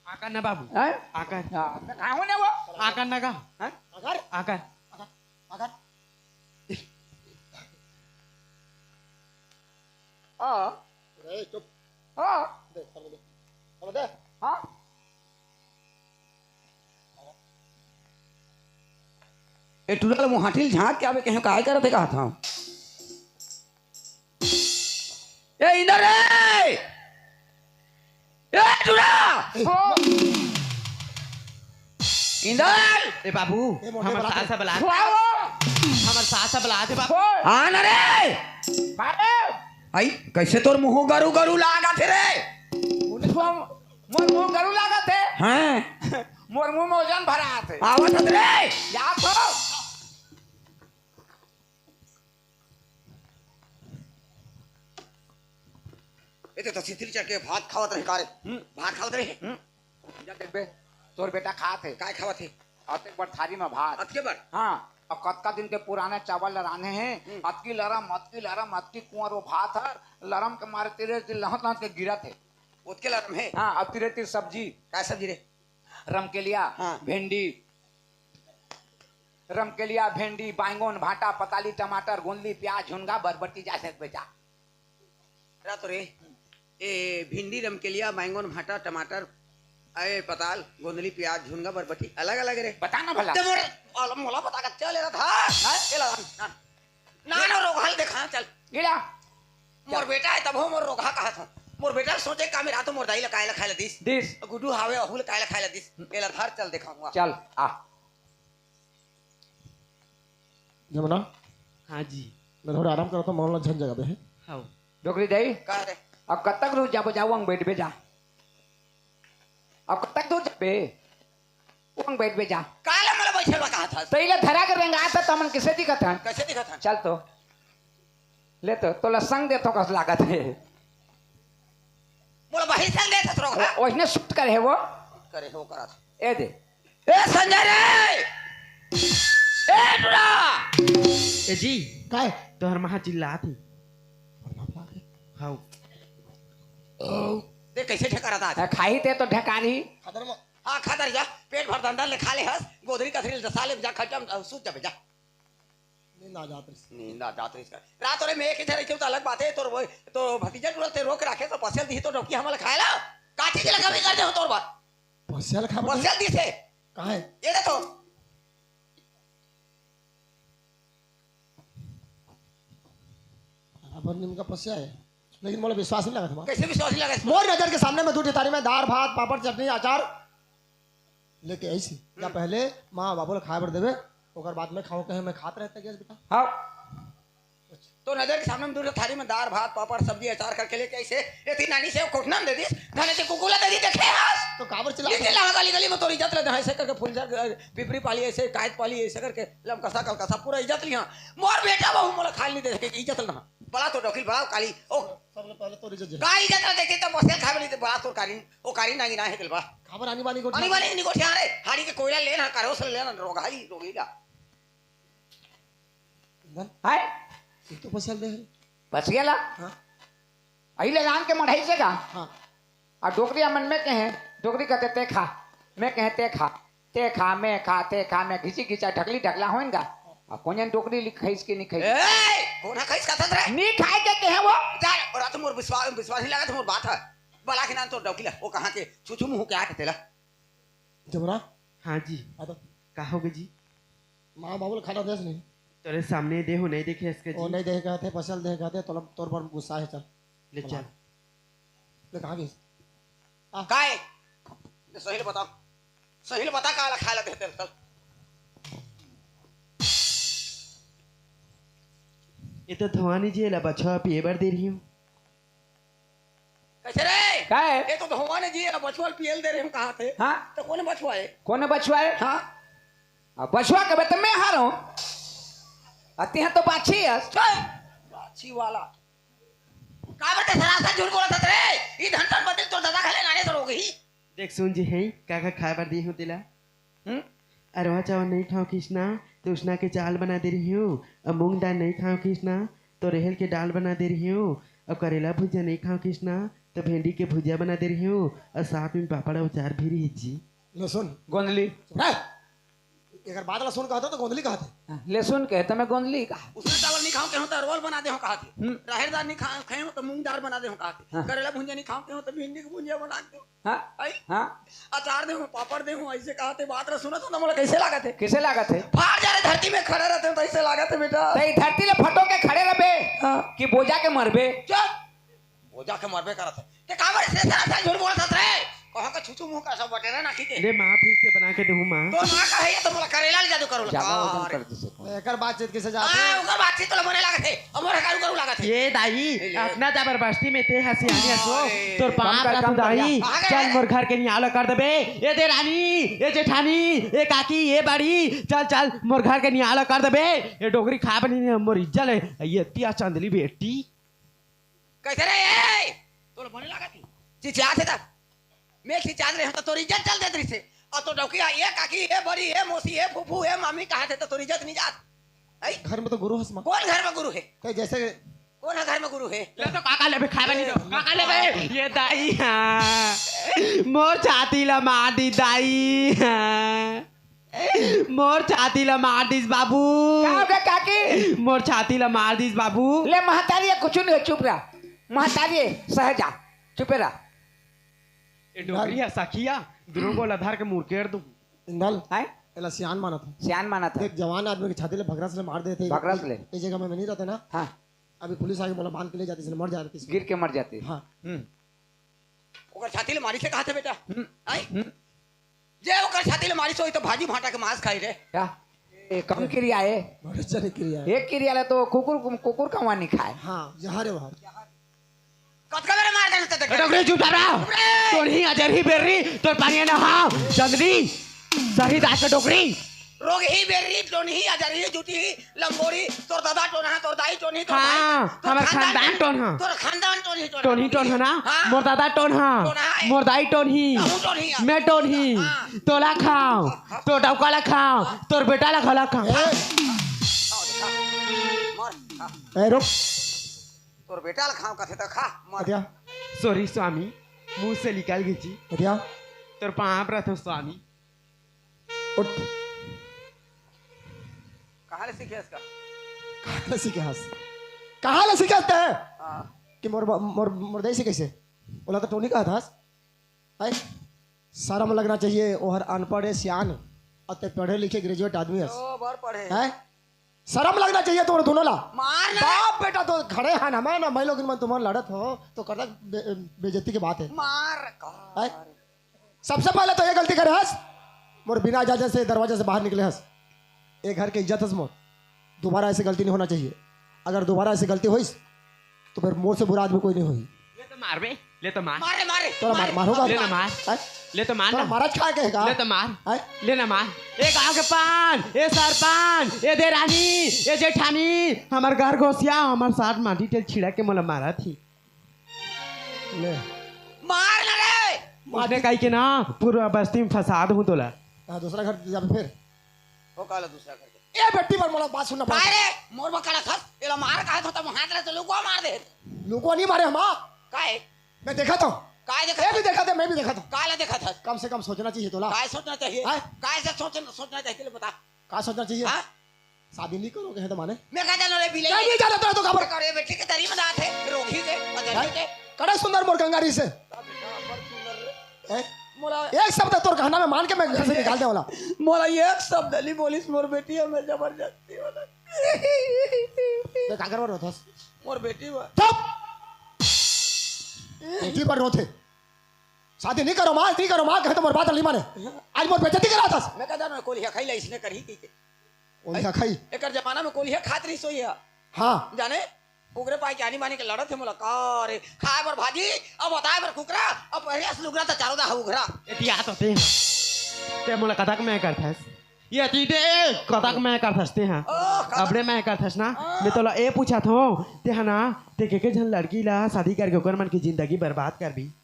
आकर ना बाबू। हैं? आकर। हाँ, तो खाओ ना वो। आकर ना का? हैं? आकर। आकर। आकर। आकर। हाँ। अरे, चुप। हाँ। दे, सब दे। सब दे। हाँ। ए टुरा ल मुहाटी ल झांक के आबे, कहे काय करत हे कहत हंव। ए इंदर रे! ए टुरा! हो। इंदर! ए बाबू, ए मोटे हमर बलात सास हे। बलात हे। हो। हमर सास बलात हे बाबू। हो। आ ना रे! अरे! आई, कैसे तोर मुंह गरू गरू लागत हे रे? मोर मुंह गरू लागत हे। हाँ। मोर मुंह में वजन भरात हे। आवत हत रे। जात हो। ए तो, तो छितरी चढ़ के भात खावत रहे का रे? हम्म। भात खावत रहे? हम्म। जा देखबे, तोर बेटा खात हे। काय खावत हे? अतेक बड़ थारी में भात। अतके बड़? हाँ, अउ कतका दिन के पुराना चावल ल रांधे हे। हम्म। अतकी लरम, अतकी लरम, अतकी कुंवर वो भात हर, लरम के मारे तिरे तिरे लहत लहत के गिरत हे। ओतके लरम हे? हाँ, अउ तिरे तिर सब्जी। काय सब्जी रे? रमकेलिया, हाँ। भेंडी, रमकेलिया, भेंडी, बैंगन, भांटा, पताली, टमाटर, गोंदली, प्याज, झुनगा, बरबट्टी, जा सकबे जा। रा तो रे, ए, भिंडी, रमकेलिया, बैंगन, भांटा, टमाटर, ए, पताल, गोंदली, प्याज, झुनगा, बरबट्टी, अलग-अलग रे। बता ना भला। ते मोर, आलम मोला बता के चल एला था। हाँ? एला, ना, ना, ना, रोगहा ल देखा, चल। गिला। मोर बेटा हे, तब हो मोर रोगहा कहत हंव। मोर बेटा सोचे का मेरा तो मोर दाई ल काय ल खाय ल दिस। दिस। गुड्डू हावे, अहू ल काय ल खाय ल दिस। एला धर, चल देखाऊंगा। चल, आ। जमुना। हाँ जी। मैं थोड़ा आराम करता हूँ, मोला झन जगाबे हे। हाँ। डोकरी दाई। का रे? अब कतक दूर जाबो, जा, वंग बैठबे जा। अब कतक दूर जाबे? वंग बैठबे जा। काला मोला बैठे ला कहा था? तैला धरा के रेंगा था, तमन किसे दिखत हन? कैसे दिखत हन? चल तो। ले तो, तोला संग देथो कस लागत हे। मोला बही संग देथस रोगहा। ओ-, ओइसने सुट करे हे वो। करे हे वो करत। ए दे। ए संजय रे! ए टुरा! ए जी। काय? तोहर माँ चिल्लात हे। हाउ। देख कैसे ढेकरत हे। ए, खाही ते तो ढेकारी। खदर म-, हाँ, खदर जा, पेट भर दंदर ले खा ले हस, गोदरी कथरी ले दसा ले, जा खटिया म, अ, सूत जाबे, जा। नींद आ जात रहिस। नींद आ जात रहिस का? रात रे में एक इधर रहिथे त अलग बात हे, तोर वो, तो भतीजा टुरा ते रोक राखे, तो पसेल दिही तो डोकी हमला खाए ला। काठी के लगा भी कर दे हो तोर बात। पसेल खा पसेल दिसे। कहाँ हे? ये देखो। बराबर नीम का पसिया हे, लेकिन मोला विश्वास नहीं लगत हे। कैसे विश्वास नहीं लगत? मोर नजर के सामने में दू ठे थारी में दार, भात, पापड़, चटनी, अचार लेके आइस। या हम्म। पहले माँ बाबू ला खाए बर देबे, ओकर बाद में खाओ कहे, मैं खात रहते गैस बेटा। हाँ। तो नजर के सामने में दू ठे थारी में दार, भात, पापड़, सब्जी, अचार करके लेके आइस। एती नानी से कोठना में दे दिस, धने से कुकुर ला दे दी, देखे हस? तो काबर चिल्ला नीचे लावा गली गली में तोर इज्जत ले दे, ऐसे करके फुलझर, पिपरी पाली, ऐसे कायत पाली, ऐसे करके लमकसा कलकसा पूरा इज्जत लिहा। मोर बेटा बहू मोला खाए नहीं दे सके, इज्जत लेना। बड़ा तो डोकिल बड़ा काली। ओ। सबले पहले तोर इज्जत जे। का इज्जत ना देखे तो पसेल खाबे नहीं दे, बड़ा तोर कारी, ओ कारी नांगी ना हे तेल बड़ा। खाबर आनी बानी गोठिया। आनी बानी नहीं गोठिया रे, हाड़ी के कोयला लेना, करो से लेना, रोगहाली, रोगीला। बन। हाय? ये तो पसेल दे रे। बस गेला? हाँ। अही ले लान के मढ़ाई से का? हाँ। आ डोकरी अमन में कहे, डोकरी कहते ते खा, मैं कहे ते खा, ते खा, मैं खा, ते खा, मैं घिची घिचा ढकली ढकला होइन गा। आ, कोन जन डोकरी ली खाइस के नहीं खाइस? ए, कोन ह खाइस कहत रे? नहीं खाए के, के है वो? जा, ओला तो मोर विश्वास, विश्वास नहीं लागत मोर बात ह। बला के नाम तो डौकी ला, वो कहाँ के छुछू मुँह के आके तेला। जमुना? हाँ जी। आ तो। का होगे जी? माँ बाबू ल खाना देस नहीं? तोरे सामने दे हो, नहीं देखे इसके ओ, जी? नहीं देखे कहते, पसल देखे कहते, तोला, तोर पर गुस्सा है, चल। ले चल। ले, कहाँ गइस? आ। काय? ले, सही ले बता। सही ले बता, काला खाए ला देते, चल। ये तो धोवानी जी ला बछवा पिए बर दे रही हूँ। कैसे रे? काय? ये तो धोवानी जी ला बछवा पिए ल दे रही हूँ, कहा थे? हाँ? तो कोन बछवा है? कोन बछवा है? हाँ? अब बछवा के बत मैं हारो। अति है तो बाछी है। चल, बाछी वाला। काबर ते सरासर झूठ बोलत हस रे? ई धन संपत्ति तोर दादा घले नाने तो रोगही। देख सुन जी है, का का खाए बर दी हूँ तेला? हम्म? अरवा चावल नहीं खाओ किसना, तो उसना के चाल बना दे रही हूँ। अब मूंग दाल नहीं खाओ किसना, तो रेहल के दाल बना दे रही हूँ। अब करेला भुजिया नहीं खाओ किसना, तो भेंडी के भुजिया बना दे रही हूँ। और साथ में पापड़ और अचार भी रही जी। ले सुन। गोंदली। चुप रह। एकर बात ला सुन कहत हो तो गोंदली कहत हे। हाँ, ले सुन के तो मैं गोंदली कहा। उसना चावल नहीं खाओ के हो तो अरवा ल बना दे हो कहत हे। हम्म। राहेर दाल नहीं खा, खाए हो तो मूंग दाल बना दे हो कहत हे। हाँ। करेला भुंजा नहीं खाओ के हो तो भिंडी के भुंजा बना दे हो। हाँ। आई? हाँ। अचार दे हो, पापड़ दे हो, ऐसे कहत हे, बात ला सुनत हो तो मोला कैसे लागत हे? कैसे लागत हे? फाड़ जा रे धरती में खड़ा रहते हो तो ऐसे लागत हे बेटा। तो ई धरती ले फटो के खड़े रहबे हाँ। कि बोजा के मरबे? चुप। बोजा के मरबे करत हे। ते काबर से सरासर झूठ बोलत हस रे? कहाँ का छुछू मुँह का सब बटेरा नाखी के। ले माँ फिर से बना के देहूँ माँ। तो माँ का है ये तो मोला करेला ले जादू करो लगा। ज्यादा वजन अरे। कर दे से। एकर बातचीत किसे जात हाँ, हे? ओकर बातचीत तो मने लागत हे। अब मोर हकारू करू लागत हे। ये दाई, ले, ले। अपना जबरदस्ती में ते हंसी आनी हंसो। अरे। तोर कम पाप कर, ला कम कर, सुधारी। कहाँ गए? चल मोर घर के नियाला कर देबे। ये दे रानी, ये जेठानी, ये काकी, ये बड़ी। चल, चल, मोर घर के नियाला कर देबे। ये डोकरी खा बनी नहीं, मोर इज्जत है। ये तिया चंदली बेटी। कैसे रे, ए? तोला बने लागत हे? चिचियात हे त? मैं चिचियात रहे हूँ त तोर इज्जत चल देत रहिसे। अउ तो डौकिया, ए काकी, ए बड़ी, ए मौसी, ए फूफू, ए मामी कहत हे त तोर इज्जत नहीं जात। हैं? घर में तो गुरु हस माँ। कोन घर में गुरु हे? ते जैसे कोन ह घर में गुरु हे? ले तो काका लेबे, खाए बर नहीं तो। काका लेबे। ये दाई, हाँ। मोर छाती ला मार दिस दाई, हाँ। मोर छाती ला मार दिस बाबू। का हो गया काकी? मोर छाती ला मार दिस बाबू। ले महतारी हे, कुछ नहीं, चुप रह। महतारी हे, सहजा, चुपे रह। ए डोकरी हे सखिया, दुनो गोला धर के मुरकेड़ दूँ। इंदल, हैं? एला सियान मानत हे। सियान मानत हे। देख, जवान आदमी के छाती ले भगरस ले मार देथे। भगरस ले। ए जगह में मैं नहीं रहता ना। हाँ। अभी पुलिस आके मोला बांध के ले जाती, इसने मर जाती। गिर के मर जाती। हाँ। हम्म। ओकर छाती ले मारिस हे कहत हे बेटा। हम्म। आई? हम्म। जे ओकर छाती ले मारिस होही तो भाजी भाटा के मांस खाई रे। का? ए, कम किरिया हे। बड़े चने किरिया हे। एक किरिया ले तो कुकुर, कुकुर कौवा नहीं खाए। हाँ, जहर हे वहर। कतका बेर मार देना ते ए, डोकरी चुप रह। चुप रह। तोर ही अजर ही बेर्री, तोर पानी ना हाँ, चंदनी, सही दांत के डोकरी। रोगही बेर्री, टोनही, अजरही, जुटही, लंगोरी, तोर दादा टोनहा, तोर दाई टोनही, तोर हाँ, भाई, तोर हमर खानदान खानदान टोनहा। तोर खानदान टोनही, टोनहा। टोनही टोनहा ना? हाँ। मोर दादा टोनहा। टोनहा है। मोर दाई टोनही। कहूँ टोनही है। मैं टोनही। हाँ। तोला खाओ, तोर डौका ला खाओ, तोर बेटा ला घला खाओ। ए। खाओ, खा। मर, खा। ए, रुक। तोर बेटा ला खाओ कथे त खा, मर। अतिया। Sorry स्वामी, मुंह से निकल गई जी। अतिया। तोर पाँव परत हो स्वामी। उठ। कहाँ ले सीखे इसका? कहाँ ले सीखे हस? कहाँ ले सीखे हस ते? हाँ। कि मोर बा-, मोर, मोर दाई से कैसे? ओला तो टोनी कहत हस। हैं? शर्म लगना चाहिए, ओहर अनपढ़ हे, सियान, अउ ते पढ़े लिखे graduate आदमी हस। ओ, बर पढ़े। हैं? शर्म लगना चाहिए तोर दुनो ला। मार ना। बाप बेटा तो खड़े हन, हमन ना, मैं लोग मन तुमन लड़त हो, तो करता बे-, बेइज्जती के बात हे। मार का। हैं? सबसे पहले तो ये गलती करे हस, मोर बिना इजाजत से दरवाजा से बाहर निकले हस। ये घर के इज्जत हस मोर, दोबारा ऐसी गलती नहीं होना चाहिए। अगर दोबारा ऐसी गलती होइस, तो फिर मोर से बुरा आदमी कोई नहीं होही। ले तो मार बे, ले तो मार। मारे, मारे, तोला मार, मारे। मार होगा? ले ना मार। हैं? ले तो मार तोला ना। मारा खा के का? ले तो मार। हैं? ले ना मार। ए गांव के पान, ए सरपंच, ए देरानी, ए जेठानी, हमर घर घोसिया, हमर साथ माटी तेल छिड़क के मोला मारा थी। ले। मार ना रे। उसने कही के ना, पूरा बस्ती में फसाद हूँ तोला। हाँ, दूसरा घर जाबे फिर। हो काला दूसरा घर के। ए बेटी, पर मोला बात सुनना पड़ा। काय रे? मोर बकरा खस, एला मार कहा था, तब हाथ ले तो लुकवा मार दे। लुकवा नहीं मारे हम। काय? मैं देखा था। काय देखा ये था? भी देखा था, मैं भी देखा था। काय ला देखा था? कम से कम सोचना चाहिए तोला। काय सोचना चाहिए? हैं? काय से सोच, सोचना चाहिए, ले बता। का सोचना चाहिए? हाँ? शादी नहीं करोगे है तो माने? मैं का जानों रे बिलाई। नहीं, नहीं जानता तो खबर। करे बेटी के तरी में दांत है, रोगी के, बदल हैं? के। कड़े सुंदर मोर गंगारी से। हैं? मोला एक शब्द तोर कहना में मान के मैं घर से निकाल दे वाला। मोला एक शब्द नहीं बोलिस मोर बेटी है, मैं जबरदस्ती वाला। देख, अगर वो रोथस। मोर बेटी बा। चुप। बेटी पर रोथे। शादी नहीं करो माँ, नहीं करो माँ, कहे तो मोर बात नहीं माने। आज मोर बेइज्जती करा थस। मैं कहता ना, कोलिहा खाई ला इसने करी की के। कोलिहा खाई? एकर जमाना में कोलिहा खात रही सोई है। हाँ। जाने, उगरे पाए के आनी बानी के लड़त है मोला, का रे? खाए बर भाजी, अब बताए बर कुकरा, अब पहले से लुगरा तो चारों दा उघरा। एतिया तो ते, ते मोला कतक मैं करथस। ये ती दे, कतक मैं करथस ते हाँ। ओ, कतक। अबड़े मैं करथस ना। हाँ। मैं तोला ए पूछत हूँ, ते हा ना, ते के के झन लड़की ला शादी करके ओकर मन की जिंदगी बर्बाद करबी?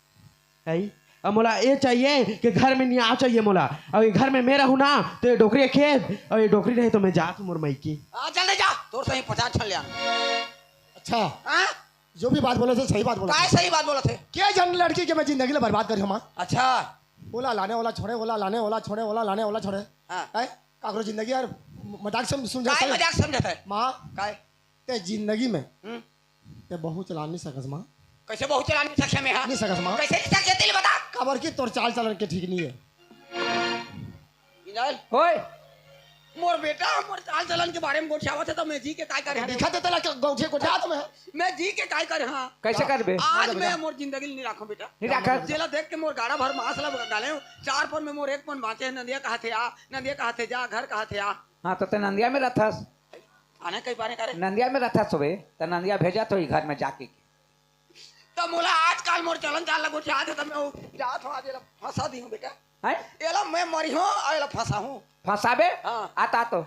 है? अब मोला ये चाहिए कि घर में न्याय चाहिए मोला। और ये घर में मैं रहूँ ना, तो ये डोकरी खेत, और ये डोकरी रहे तो मैं जात हूँ मोर मइके। आ, जल्दी जा, तोर सही पचास छन ले आ। अच्छा। हाँ? जो भी बात बोले थे, सही बात बोले काय थे। सही बात बोले थे? के झन लड़की के मैं जिंदगी ला बर्बाद करी हूँ, माँ? अच्छा। ओला लाने, ओला छोड़े, ओला लाने, ओला छोड़े, ओला लाने, ओला छोड़े। हाँ। हैं? काकरो जिंदगी यार, म-, मजाक सम-, समझे काय सही? मजाक समझे थे? माँ। काय? ते जिंदगी में हम्म। ते बहू चला नहीं सकस माँ। कैसे बहू चला नहीं सके मैं, हाँ? नहीं सकस माँ। कैसे नहीं सके, तेल बता। काबर की तोर चाल चलन के ठीक नहीं है। इंदल। होय। मोर बेटा, मोर चाल चलन के बारे में गोठियावत है तो मैं जी के काय करे, हाँ? दिखा देते ला, गोठे, गोठियात में। मैं जी के काय करे, हाँ? कैसे करबे? आज मैं मोर जिंदगी नहीं राखूं बेटा। नहीं राखस। जेला देख के मोर गाड़ा भर मांस ला गाले, चार पन में मोर एक पन बांचे है, नंदिया कहा थे आ, नंदिया कहा थे जा, घर कहा थे आ। हाँ, तो ते नंदिया में रहथस। आने कई बारे करे। नंदिया में रहथस होबे, त नंदिया भेजत होही घर में जाके। त मोला आजकल मोर चलन चाल लगो चाहत हे, त मैं वो जात हूँ, आज एला फंसा दी हूँ बेटा। हैं? एला मैं मरी हूँ और एला फंसा हूँ। फंसाबे? हाँ। आता तो।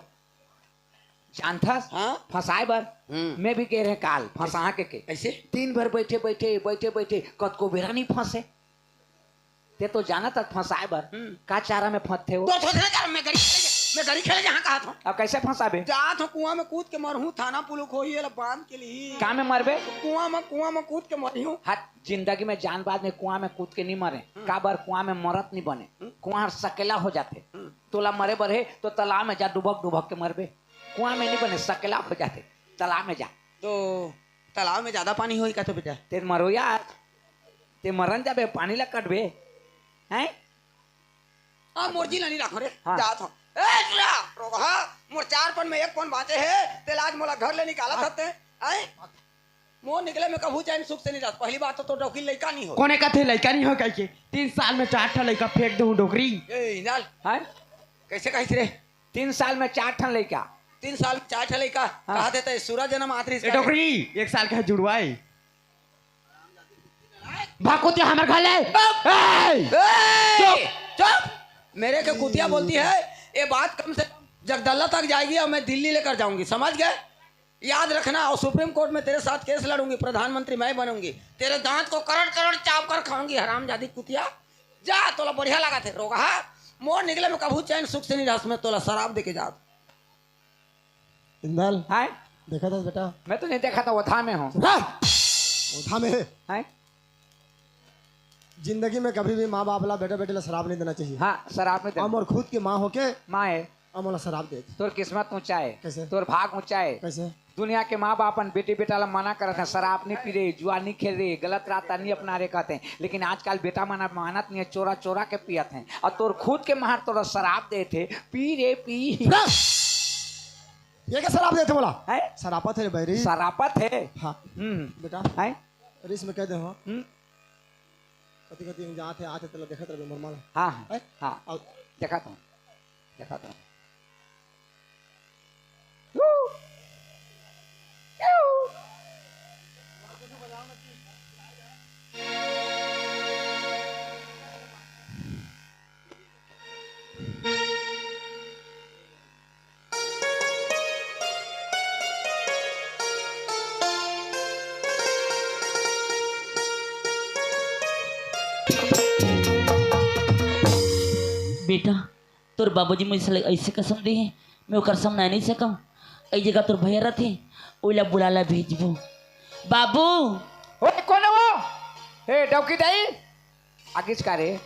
जानथस? हाँ। फंसाए बर। हम्म। मैं भी गे रहे काल, फंसा के के। कैसे? दिन भर बैठे, बैठे, बैठे, बैठे, कतको बेरा नहीं फंसे। ते तो जानत हस फंसाए बर। हम्म। का चारा में फंसथे वो? तो सोचना चारा, मैं गरी खेले जा, मैं गरी खेले जहाँ कहा था। अब कैसे फंसाबे? जात हूँ कुआं में कूद के मरहूँ, थाना पुलिस होही, एला बांध के लिही। का में मरबे? कुआं में, कुआं में कूद के मरहूँ। हट, जिंदगी में जान बाद में कुआं में कूद के नहीं मरे। हम्म। काबर कुआं में मरत नहीं बने। हम्म। कुआं सकेला हो जाथे। हम्म। तोला मरे बर हे, तो तालाब में जा, डुबक डुबक के मरबे। कुआं में नहीं बने, सकेला हो जाथे। तालाब में जा। तो तालाब में ज्यादा पानी होही का तो बेटा? ते मरो यार, ते मरन जाबे, पानी ला कटबे, हैं? आ, मोर जी ला नहीं राखो रे, हाँ। जात हूँ। ए, सुना, रोगहा, मोर चार पन में एक पन बांचे हे, ते लाज मोला घर ले निकालत हते, हैं? मोर निकले में कभू चैन सुख से नहीं रहत। पहली बात तो, तो डौकी लइका नहीं हो। कोने कथे लइका नहीं हो कह के? तीन साल में चार ठा लइका फेंक दूँ डोकरी। ए, इंदल। हैं? कैसे कहिस रे? तीन साल में चार ठन लइका। तीन साल में चार ठन लइका? हाँ। कहा देता है, सूरज जन्म आत रहिस ए का? डोकरी, एक साल का है जुड़वाए। भाकुतिया हमर घर ले। चुप! ए! चुप! चुप! मेरे के कुतिया बोलती है, ये बात कम से कम जगदल्ला तक जाएगी और मैं दिल्ली लेकर जाऊंगी, समझ गए? याद रखना, और सुप्रीम कोर्ट में तेरे साथ केस लड़ूंगी, प्रधानमंत्री मैं बनूंगी, तेरे दांत को करोड़ करोड़ चाप कर खाऊंगी, हरामजादी कुतिया। जा, तोला बढ़िया लगा थे रोगहा, मोर निकले में कभू चैन सुख से नहीं रहा, मैं तोला शराब दे के जात। इंदल, हाय। देखा था बेटा? मैं तो नहीं देखा था, वो था में हूँ। हाँ। वो था में है। हाय। जिंदगी में कभी भी माँ बाप ला, बेटा बेटी ला शराब नहीं देना चाहिए। हाँ, शराब नहीं देना। हम और खुद की माँ होके माँ है। अब मोला शराब दे। तोर किस्मत ऊंचा है। कैसे? तोर भाग ऊंचा है। कैसे? दुनिया के माँ बाप अपन बेटी बेटा ला मना करत हैं, "शराब नहीं पी रे, जुआ नहीं खेल रे, गलत रास्ता नहीं अपना रे," कहते हैं। लेकिन आजकल बेटा मन मानत नहीं है, चोरा चोरा के पियत हैं। और तोर खुद के महर तोला शराब देत हे, "पी रे, पी।" ये क्या शराब देते बोला? हैं? शराबत है रे बैरी। शराबत है? हाँ। हम्म। बेटा, हैं? रिस में कह दे हो। हम्म। कति कति हम जात हे, आत हे, तेला देखत रहे मोर मन। हाँ, हाँ, हैं? हाँ। और देखा था, देखा था। बेटा, तोर बाबूजी मोला अइसे कसम दे हे, मैं ओकर सामने नहीं सकम। ए जगह तोर भैया रथे, ओला बुला ला भेजबो। बाबू! ओए, कोन हे वो? ए, डौकी दाई? आगिस का रे?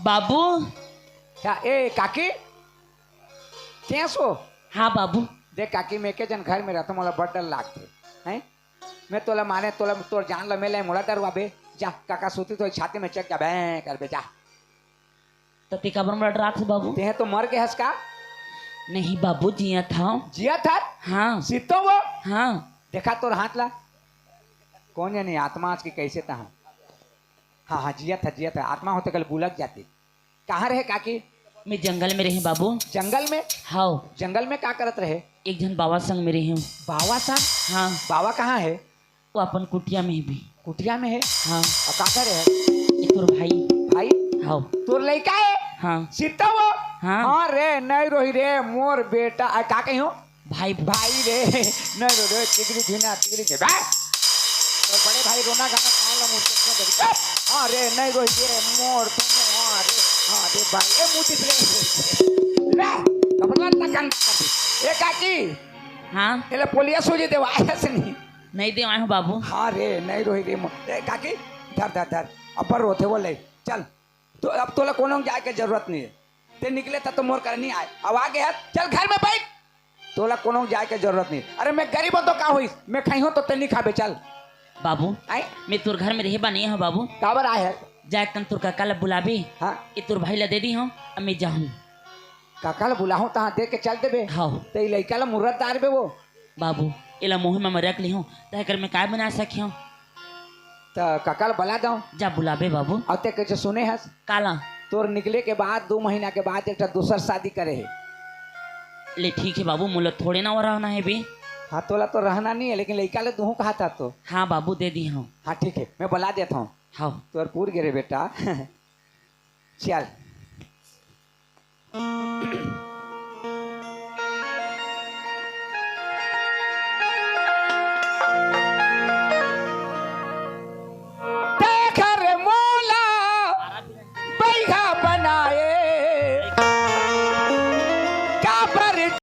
बाबू! क्या, ए, काकी? तें सो? हाँ बाबू। देख काकी, मैं के जन घर में रहता, मोला बड़ डर लागथे, हैं? मैं तोला मारे, तोला, तोर जान ला मैं ले, मोला डरवाबे? जा, काका सुतिस होही छाती में, चढ़ जा, बे, करबे, जा। त ते काबर मोला डराथस बाबू? तेहे तो मर गे हस का? नहीं बाबू, जियत हंव। जियत हस? हाँ। सीतो वो? हाँ। देखा तोर हाथ ला। कौन जानी आत्मा आज के कैसे तहा। हाँ, हाँ, जियत हस, जियत हस। आत्मा होते कल बुलक जाती। कहाँ रहे काकी? मैं जंगल में रहें बाबू। जंगल में? हाँ। जंगल में का करत रहे? एक झन बाबा संग में रहें। बाबा संग? हाँ। बाबा कहाँ हे? वो अपन कुटिया में भी। कुटिया में हे? हाँ। अउ काकर हे? ये तोर भाई। भाई? हाँ। तोर लइका हे? हाँ। सीता वो? हाँ। हाँ रे, नहीं रोही रे, मोर बेटा। आ, का कहियो? भाई। भाई रे, नहीं रो रे, तिगड़ी धीना, तिगड़ी धीना। बे! तोर बड़े भाई रोना गाना कहाँ ला मुझे क्यों करी? हाँ रे, नहीं रोही रे, मोर तुम, हाँ रे, हाँ रे भाई, ए मुझे रे। बे! कपड़ा ना गंदा कर दी। ए काकी, हाँ। एला पोलिया सूजी देवाय हस नहीं? नहीं देवाय हंव बाबू। हाँ रे, नहीं रोही रे मो-, ए काकी, धर, धर, धर। अब्बड़ रोथे वो ले। चल, तो अब तोला कोनो जाय के जरूरत नहीं हे। ते निकले त तो मोर करा नहीं आय। अब आ गे हस, चल घर में बइठ। तोला कोनो जाय के जरूरत नहीं। अरे मैं गरीब हंव तो का होइस? मैं खाई हंव तो ते नहीं खाबे, चल। बाबू, आय? मैं तोर घर में रहे बर नहीं हंव बाबू। काबर आय हस? जाय कन तोर काका ला बुलाबे। हाँ। ये तोर भाई ला दे दी हंव, अब मैं जाहूं। काका ला बुलाहूं तहां दे के चल देबे। हाँ। त ई लइका ला मुर्रा डारबे वो। बाबू, एला मोही म रख लिहूं, त एकर में काय बना सकिहूं? त काका ला बुला दंव। जा बुलाबे बाबू। अउ ते कइसे सुने हस? काला? तोर निकले के बाद दू महीना के बाद एक ठा दूसर शादी करे हे। ले ठीक हे बाबू, मोला थोड़े ना वो रहना हे बे। हाँ, तोला तो रहना नहीं हे, लेकिन लइका ले दूहूं कहा था तो। हाँ बाबू, दे दी हंव। हाँ ठीक हे, मैं बुला देत हंव। हाँ। तोर पूर गे रे बेटा। चल।